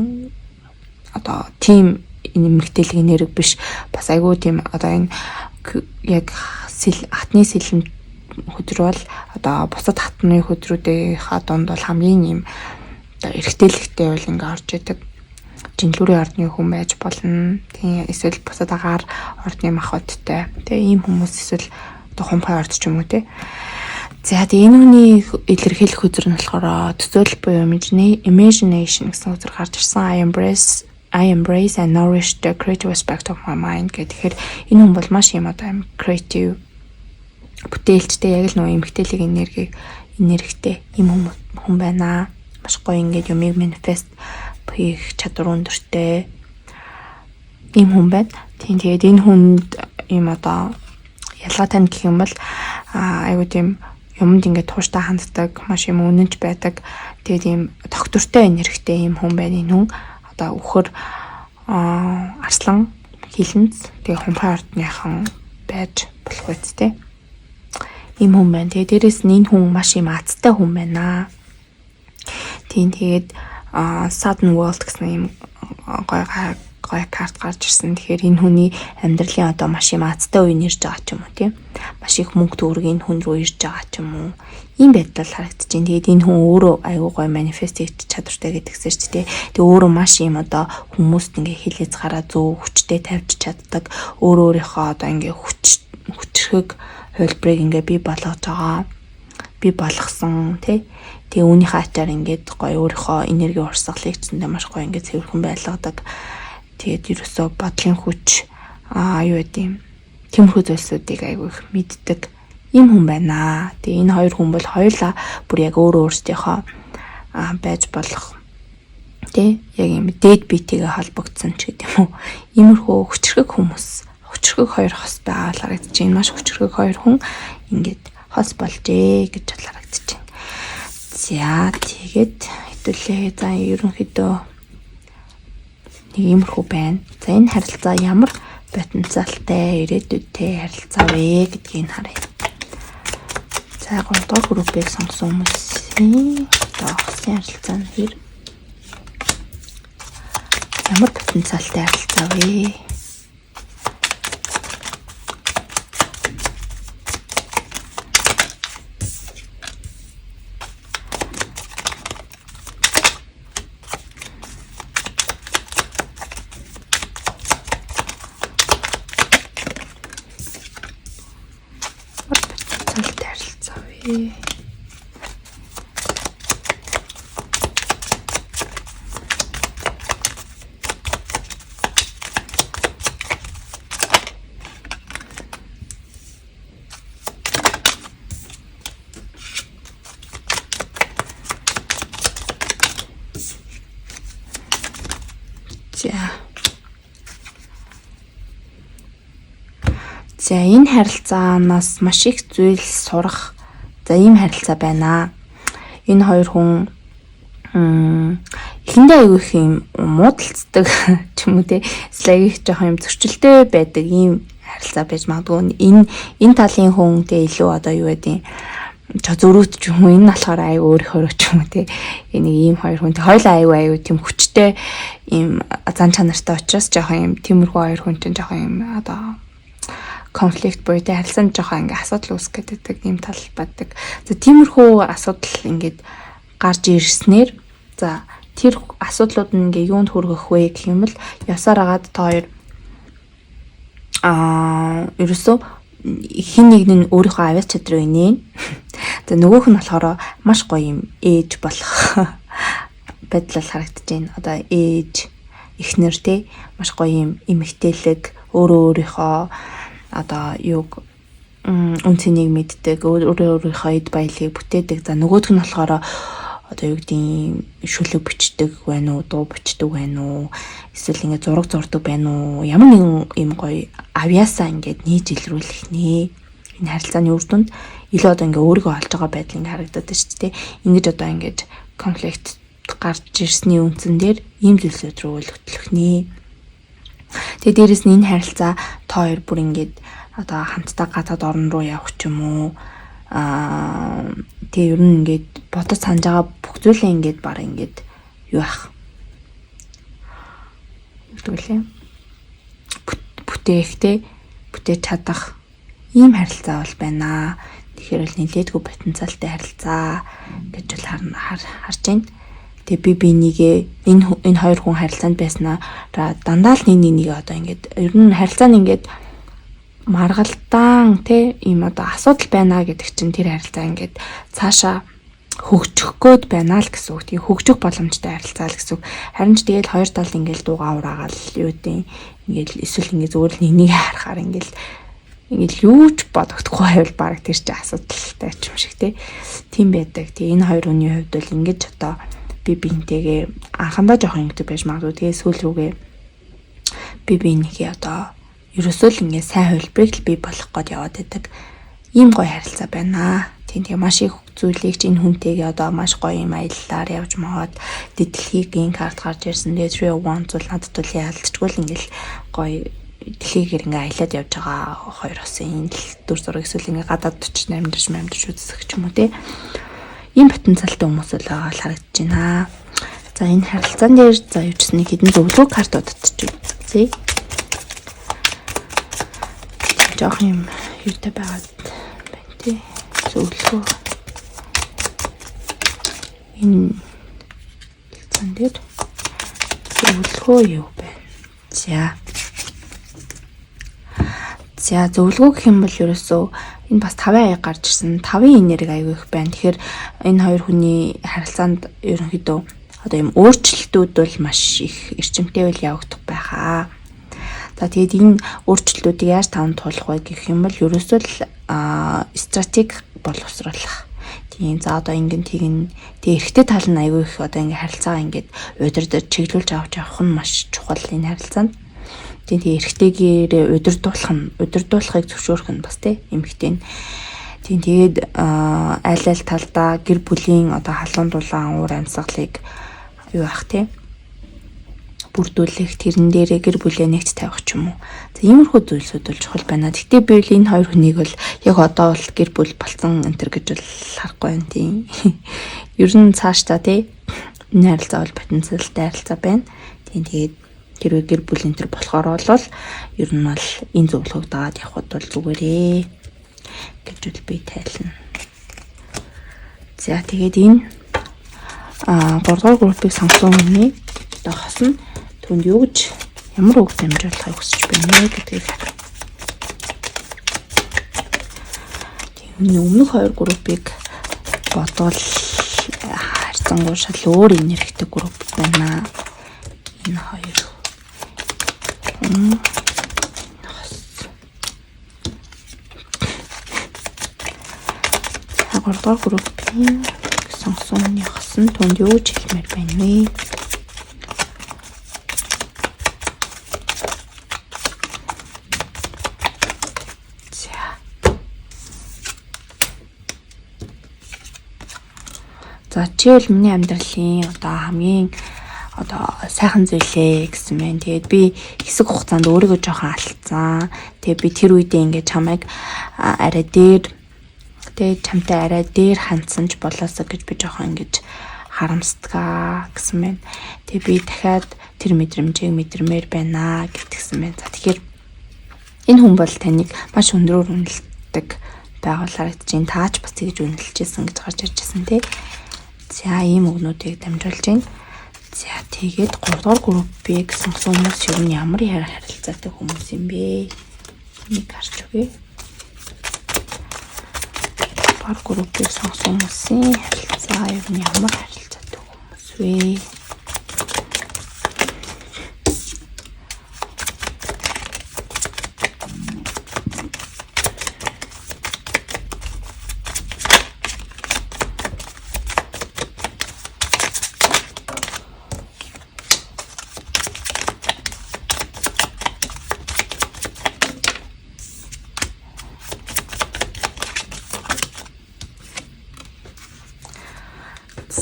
одоо тийм эмэгтэйлэг энерги биш. Бас айгүй тийм одоо энэ яг хатны сэлэм хөдөр бол одоо бусад хатны хөдрүүдийнхаа дунд бол хамгийн юм одоо эрэгтэйлэгтэй бол ингээ орж идэг. Жинлүүрийн ордны хүн байж болно. Тийм, эсвэл бусад агаар ордны махбодтой. Тэгээ ийм хүмүүс, эсвэл одоо хумхай орд ч юм уу, те. За, тэгээ энэ хүний илэрхийлэх хөзөр нь болохоор төсөөлөл буюу imagination гэсэн хөзөр гарч ирсэн. I embrace and nourish the creative aspect of my mind гэх. Тэгэхээр энэ хүн бол маш юм одоо юм creative, бүтээлчтэй, яг л нөгөө эмэгтэйлэг энергитэй юм хүн байна. Маш гоё ингээд юмыг manifest хийх чадвар өндөртэй ийм хүн байна. Тийм, тэгээд энэ хүнд ийм одоо ялгаатай нь гэх юм бол айгуу тийм юмд ингээд тууштай ханддаг, маш юм үнэнч байдаг. Тэгээд ийм тогтвортой энергитэй ийм хүн байна энэ хүн. Одоо үхэр, арслан, хилэнц, тэгээ хумхай ордныхан байж болох үст те. Ийм хүн байна. Тэгээ дээрэс нь энэ хүн маш юм азтай хүн байна. Тийм, тэгээд Sudden Wealth гэсэн ийм гой гой карт гарч ирсэн. Тэгэхээр энэ хүний амьдралын одоо маш юм азтай үе нэрж байгаа ч юм уу, тийм. Маш их мөнгө төгрөг энэ хүн рүү ирж байгаа ч юм уу. Ийм байдал харагдаж байна. Тэгээд энэ хүн өөрөө айгүй гоё manifest хийж чадвартай гэдгсэн шүү дээ. Тэгээ өөрөө маш юм одоо хүмүүст ингээ хил хязгаараа зөв хүчтэй тавьж чаддаг. Өөрөө өөрийнхөө одоо ингээ хүч хүчрхэг хувилбарыг ингээ бий болгож байгаа. Би болгосон, тий. Тэгээ үүнийхээ ачаар ингээд гоё өөрийнхөө энерги урсгалыг ч маш гоё ингээд цэвэрхэн байлгадаг. Тэгээд ерөөсөө бодлын хүч юу гэдэг юм, тиймэрхүү зүйлсүүдийг айгүй их мэддэг ийм хүн байна. Тэгээ энэ хоёр хүн бол хоёулаа бүр яг өөрөө өөрсдийнхөө байж болох, тий, яг юм дээд биетэйгээ холбогдсон ч гэдэг юм уу. Иймэрхүү хүчрхэг хүмүүс, хүчрхэг хоёр хос байгаа харагдаж байна. Маш хүчрхэг хоёр хүн ингээд хос болжээ гэж харагдаж байна. За, тэгээд хэдүүлээ за ерөнхийдөө нэг иймэрхүү байна. За, энэ харилцаа ямар потенциалтай, ирээдүйдтэй харилцаа вэ гэдгийг харъя. За, 3 дугаар группийг сонгосон хүмүүсийн одоо хосын харилцаа нь хэр ямар потенциалтай харилцаа вэ? Ямар потенциалтай харилцаа вэ? За. За, энэ харилцаанаас маш их зүйл сурах за ийм харилцаа байна. Энэ хоёр хүн эхэндээ айгүй их юм муудалцдаг ч юм уу, те. Эсвэл айгүй их жоохон юм зөрчилтэй байдаг ийм харилцаа байж магадгүй. Энэ талын хүн те илүү одоо юу гэдэг чо зөрүүт ч юм уу, энэ нь болохоор айгүй өөрийнхөө ч юм уу, те. Энийг ийм хоёр хүн хоёулаа айгүй айгүй тийм хүчтэй ийм зан чанартай учраас жоохон юм тиймэрхүү хоёр хүн чинь жоохон юм одоо конфликт буюу те харилцаанд жоохон ингээ асуудал үүсгэх гэдэг ийм тал байдаг. За, тиймэрхүү асуудал ингээд гарч ирснээр, за, тэр асуудлууд нь ингээ юунд хүргэх вэ гэх юм бол явсаар агаад та хоёр ерөөсөө хэн нэг нь өөрийнхөө авиас чадрыг нээн. За, нөгөөх нь болохоор маш гоё юм ээж болох байдал харагдаж байна. Одоо ээж, эхнэр, те, маш гоё юм эмэгтэйлэг, өөрөө өөрийнхөө одоо юуг үн цэнийг мэддэг, өөрөө өөрийнхөө эд баялагийг бүтээдэг. За, нөгөөх нь болохоор одоо юу гэдгийг шүлэг бичдэг байна уу, дуу бичдэг байна уу, эсвэл ингээд зураг зурдаг байна уу? Ямар нэгэн юм гоё авьяасаа ингээд нээж илрүүлэх нэ. Энэ харилцааны үр дүнд илүү одоо ингээ өөрийгөө олж байгаа байдал ингээ харагдаад байна шүү дээ. Ингэж одоо ингээд конфликт гарч ирсний үндсэн дээр ийм зүйлсүүд рүү хөтлөх нэ. Тэгээ дээрэс нь энэ харилцаа та хоёр бүр ингээд одоо хамтдаа гадаад орн руу явах ч юм уу, тэгээ ер нь ингээд бодож санаж байгаа бүх зүйлээ ингээд баг ингээд юу ах гэдэг лээ, бүтээх те, бүтээж чадах ийм харилцаа бол байна. Тэгэхээр бол нэлээдгүй потенциалтай харилцаа гэж бол харж байна. Тэгээ би бинийгээ энэ хоёр хүн харилцаанд байснараа дандаа л нэг нэгийг одоо ингээд ер нь харилцаа нь ингээд маргалдаан те, ийм одоо асуудал байна гэдэг чинь тэр харилцаа ингээд цаашаа хөгжих гээд байна л гэсэн үг. Тийм, хөгжих боломжтой харилцаа л гэсэн үг. Харин ч тэгэл хоёр тал ингээл дуугаа ураагаал юу гэдэг, ингээл эсвэл ингээ зүгээр л нэг нэг харахаар ингээл юу ч бодогдохгүй байвал баг тэр чинь асуудалтай ч юм шиг те. Тийм байдаг. Тэгээ энэ хоёр хүний хувьд бол ингэж одоо би биентэйгээ анхандаа жоохон ингэдэг байж магадгүй. Тэгээ сүүл рүүгээ би биенийхээ одоо ерөөсөө л ингээ сайн хувилбарыг л бий болох гээд яваад байдаг. Ийм гоё харилцаа байна. Тийм, тэгээ маш их зүйлийг ч энэ хүнтэйгээ одоо маш гоё юм аяллаар явж маваад дэлхийгийн карт гарч ирсэн. Тэгээ Three of Wands бол надад бол яалтчгүй л ингээл гоё дэлхийгээр ингээ аялаад явж байгаа хоёр хосын дүр зураг, эсвэл ингээ гадаад очиж амьдарч амьдарч үзэх ч юм уу те. Ийм потенциалтай хүмүүс л байгаа л харагдаж байна. За, энэ харилцаан дээр за юу ч нэг хэдэн зөвлөгөө картууд татчих үзье. Жоох юм юутай байгаад байна тий. Зөвлөгөө. Энэ харилцаан дээр зөвлөгөө юу байна? За. За, зөвлөгөө гэх юм бол ерөөсөө энэ бас 5 аяг гарч ирсэн. 5-ын энерги аягүй их байна. Тэгэхээр энэ хоёр хүний харилцаанд ерөнхийдөө одоо юм өөрчлөлтүүд бол маш их эрчимтэй бол явагдах байхаа. За, тэгээд энэ өөрчлөлтүүдийг яаж таван туулах вэ гэх юм бол ерөөсөө л стратеги боловсруулах. Тийм, за одоо ингэн тэгин, тэг эрэгтэй тал нь аягүй их одоо ингээ харилцаагаа ингээд удирдах, чиглүүлж авч явах нь маш чухал энэ харилцаанд. Тийм, тэгээ эрэгтэйгээрээ удирдуулах нь, удирдуулахыг зөвшөөрөх нь бас тий эмэгтэй нь. Тийм, тэгээд аль аль талдаа гэр бүлийн одоо халуун дулаан уур амьсгалыг юу ах тий бүрдүүлэх, тэрэн дээрээ гэр бүлээ нэгт тавих ч юм уу. За, иймэрхүү зүйлсүүд бол чухал байна. Гэхдээ би бол энэ хоёр хүнийг бол яг одоо бол гэр бүл болсон энэ төр гэж бол харахгүй байна тийм. Ер нь цаашдаа тий энэ харилцаа бол потенциалтай харилцаа байна. Тийм, тэгээд хэрвээ гэр бүл энэ төр болохоор бол ер нь бол энэ зөвлөгөөг дагаад явхад бол зүгээрээ гэж бол би тайлна. За, тэгээд энэ 3 дугаар группийг сонгосон хүний одоо хос нь түүнд юу гэж, ямар үг дамжуулахыг хүсэж байна вэ гэдгийг харъя. Тийм, өмнөх хоёр группийг бодвол харьцангуй шал өөр энергитэй групп байна. Энэ хоёр хүн хос. За, 3 дугаар группийн сонгосон хүний хос нь түүнд юу гэж хэлмээр байна вэ? За. За, чи бол миний амьдралын одоо хамгийн одоо сайхан зүйлээ гэсэн байна. Тэгээд би хэсэг хугацаанд өөрийгөө жоохон алдсан. Тэгээд би тэр үедээ ингээд чамайг арай дээр, тэгээд чамтай арай дээр хандсан ч болоосоо гэж би жоохон ингэж харамсдгаа гэсэн байна. Тэгээд би дахиад тэр мэдрэмжийг мэдрэмээр байна гэдгсэн байна. За, тэгэхээр энэ хүн бол таныг маш өндрөөр үнэлдэг байгуул харагдаж байна. Таач бас тэгж үнэлжсэн гэж гарч ирж байсан тий. За, ийм үгнүүдийг дамжуулж байна. За, тэгээд 3 дугаар группийг сонгосон хүмүүс ер нь ямар харилцаатай хүмүүс юм бэ? Нэг харж өгье. Дугаар группийг сонгосон хүмүүсийн харилцаа ер нь ямар харилцаатай хүмүүс вэ?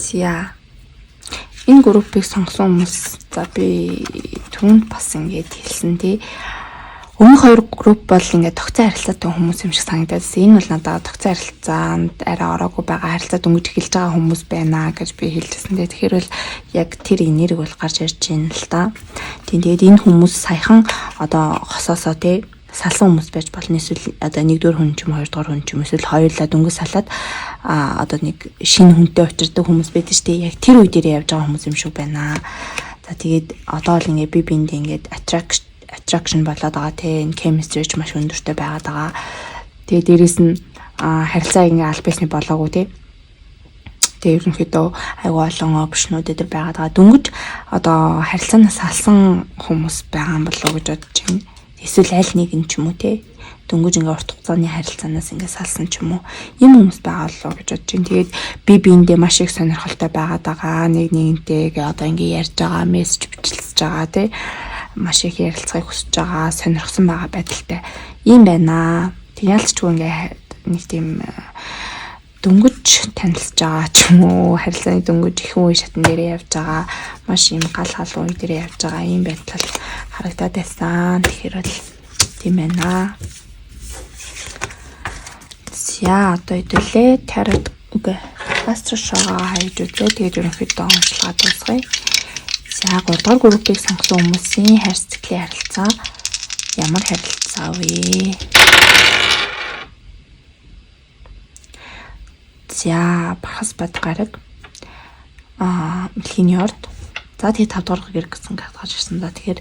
За. Энэ группийг сонгосон хүмүүс, за, би түрүүнд бас ингээд хэлсэн, тий. Өмнөх хоёр групп бол ингээд тогтсон харилцаатай хүмүүс юм шиг санагдаад байсан. Энэ бол надад тогтсон харилцаанд арай ороогүй байгаа, харилцаа дөнгөж эхэлж байгаа хүмүүс байна гэж би хэлжсэн. Тэгэхээр бол яг тэр энерги бол гарч ирж байна л да. Тийм, тэгээд энэ хүмүүс саяхан одоо хосоосоо, тий, салсан хүмүүс байж болно. Эсвэл одоо нэгдүгээр хүн ч юм уу, хоёрдугаар хүн ч юм, эсвэл хоёулаа дөнгөж салаад одоо нэг шинэ хүнтэй учирдаг хүмүүс байдаг шүү дээ. Яг тэр үе дээр явж байгаа хүмүүс юм шиг байна. За, тэгээд одоо л ингээ би биэндээ ингээд attraction болоод байгаа, те, энэ chemistry ч маш өндөртэй байгаад байгаа. Тэгээ дээрэс нь харилцаа ингээ аль биесний болоогүй, те. Тэгээ ерөнхийдөө айгүй олон option ууд өдр байгаад байгаа. Дөнгөж одоо харилцаанаас салсан хүмүүс байгаа юм болов уу гэж бодож байна. Эсвэл аль нэг нь ч юм уу, те, дөнгөж ингээ урт хугацааны харилцаанаас ингээ салсан ч юм уу, юм хүмүүс байгаа болов уу гэж бодож байна. Тэгээд би биэндээ маш их сонирхолтой байгаад байгаа. Нэг нэгнтэйгээ одоо ингээ ярьж байгаа, мессеж бичлэж байгаа, те, маш их ярилцахыг хүсэж байгаа, сонирхсан байгаа байдалтай юм байна. Тэг ялцчгүй ингээ нэг тийм дөнгөж танилцж байгаа ч юм уу, харилцааны дөнгөж их үе шатан дээр явж байгаа, маш юм гал халуун үе дээр явж байгаа юм байдал харагдаад байсан. Тэгэхээр бол тийм байна. За, одоо хэдүүлээ тарот, үгүй, астро шоугаа хайж үзье. Тэгээд ерөнхийдөө уншилгаа дуусгая. За, 3 дугаар группийг сонгосон хүмүүсийн хайр сэтгэлийн харилцаа ямар харилцаа вэ? За, Бархас бад гараг, мэлхийн орд. За, тэгээ 5 дугаар гэр гэсэн карт гарч ирсэн. За, тэгэхээр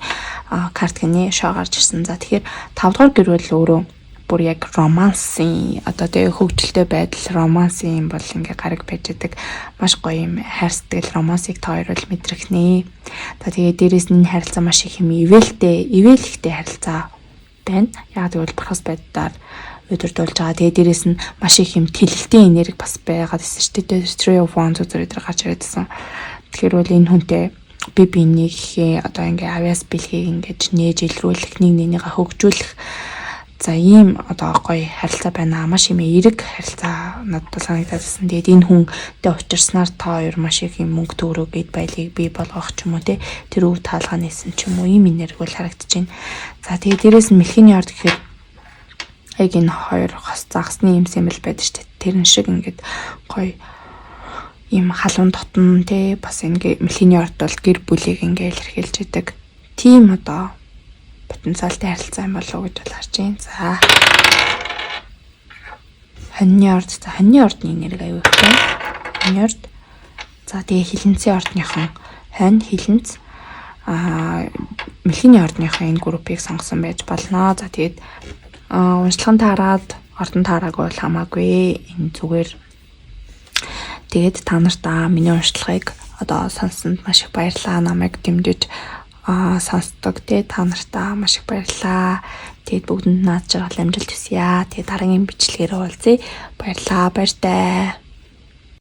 карт гинэ, шоо гарч ирсэн. За, тэгэхээр 5 дугаар гэр бол өөрөө бүр яг романсын одоо тэгээ хөгжилтэй байдал, романсын юм бол ингээ гараг байж байгаа, маш гоё юм хайр сэтгэл, романсыг та хоёр бол мэдрэх нэ. За, тэгээ дээрэс нь энэ харилцаа маш их юм ивэлтэй, ивэлхтэй харилцаа байна. Яг тэгвэл бархас байдлаар удирдуулж байгаа. Тэгээ дээрэс нь маш их юм тэлэлтийн энерги бас байгаад байсан шүү дээ. Three of Wands үзэр өдр гарч ирээдсэн. Тэгэхээр бол энэ хүнтэй би биенийхээ одоо ингээ авьяас бэлгийг ингэж нээж илрүүлэх, нэг нэгнийгээ хөгжүүлэх, за, ийм одоо гоё харилцаа байна. Маш юм эерэг харилцаа надад бол санагдаад байсан. Тэгээд энэ хүнтэй учирснаар та хоёр маш их юм мөнгө төгрөг, эд баялгийг бий болгох ч юм уу, те, тэр өв таалгаа нээсэн ч юм уу, ийм энерги бол харагдаж байна. За, тэгээд дээрэс нь мэлхийн орд гэхээр яг энэ хоёр хос загасны юм сэмэл байдаг шүү дээ. Тэрэн шиг ингээд гоё ийм халуун дотн, те, бас ингээ мэлхийн орд бол гэр бүлийг ингээ илэрхийлж идэг. Тийм одоо потенциалтай харилцаа юм болов уу гэж бол харж байна. За. Хоньны орд. За, хоньны ордны нэрийг аюу их байна. Хоньны орд. За, тэгээ хилэнцийн ордныхон, хонь, хилэнц, мэлхийн ордныхон энэ группийг сонгосон байж болно. За, тэгээд уншлагын таарад, ордон таараагүй бол хамаагүй. Энэ зүгээр. Тэгээд та нарт миний уншлагыг одоо сонссонд маш их баярлалаа. Намайг дэмжиж сонсдог те та нартаа маш их баярлалаа. Тэгээд бүгдэнд наад жаргал, амжилт хүсье. Тэгээд дараагийн бичлэгээр уулзъя. Баярлалаа. Баяртай.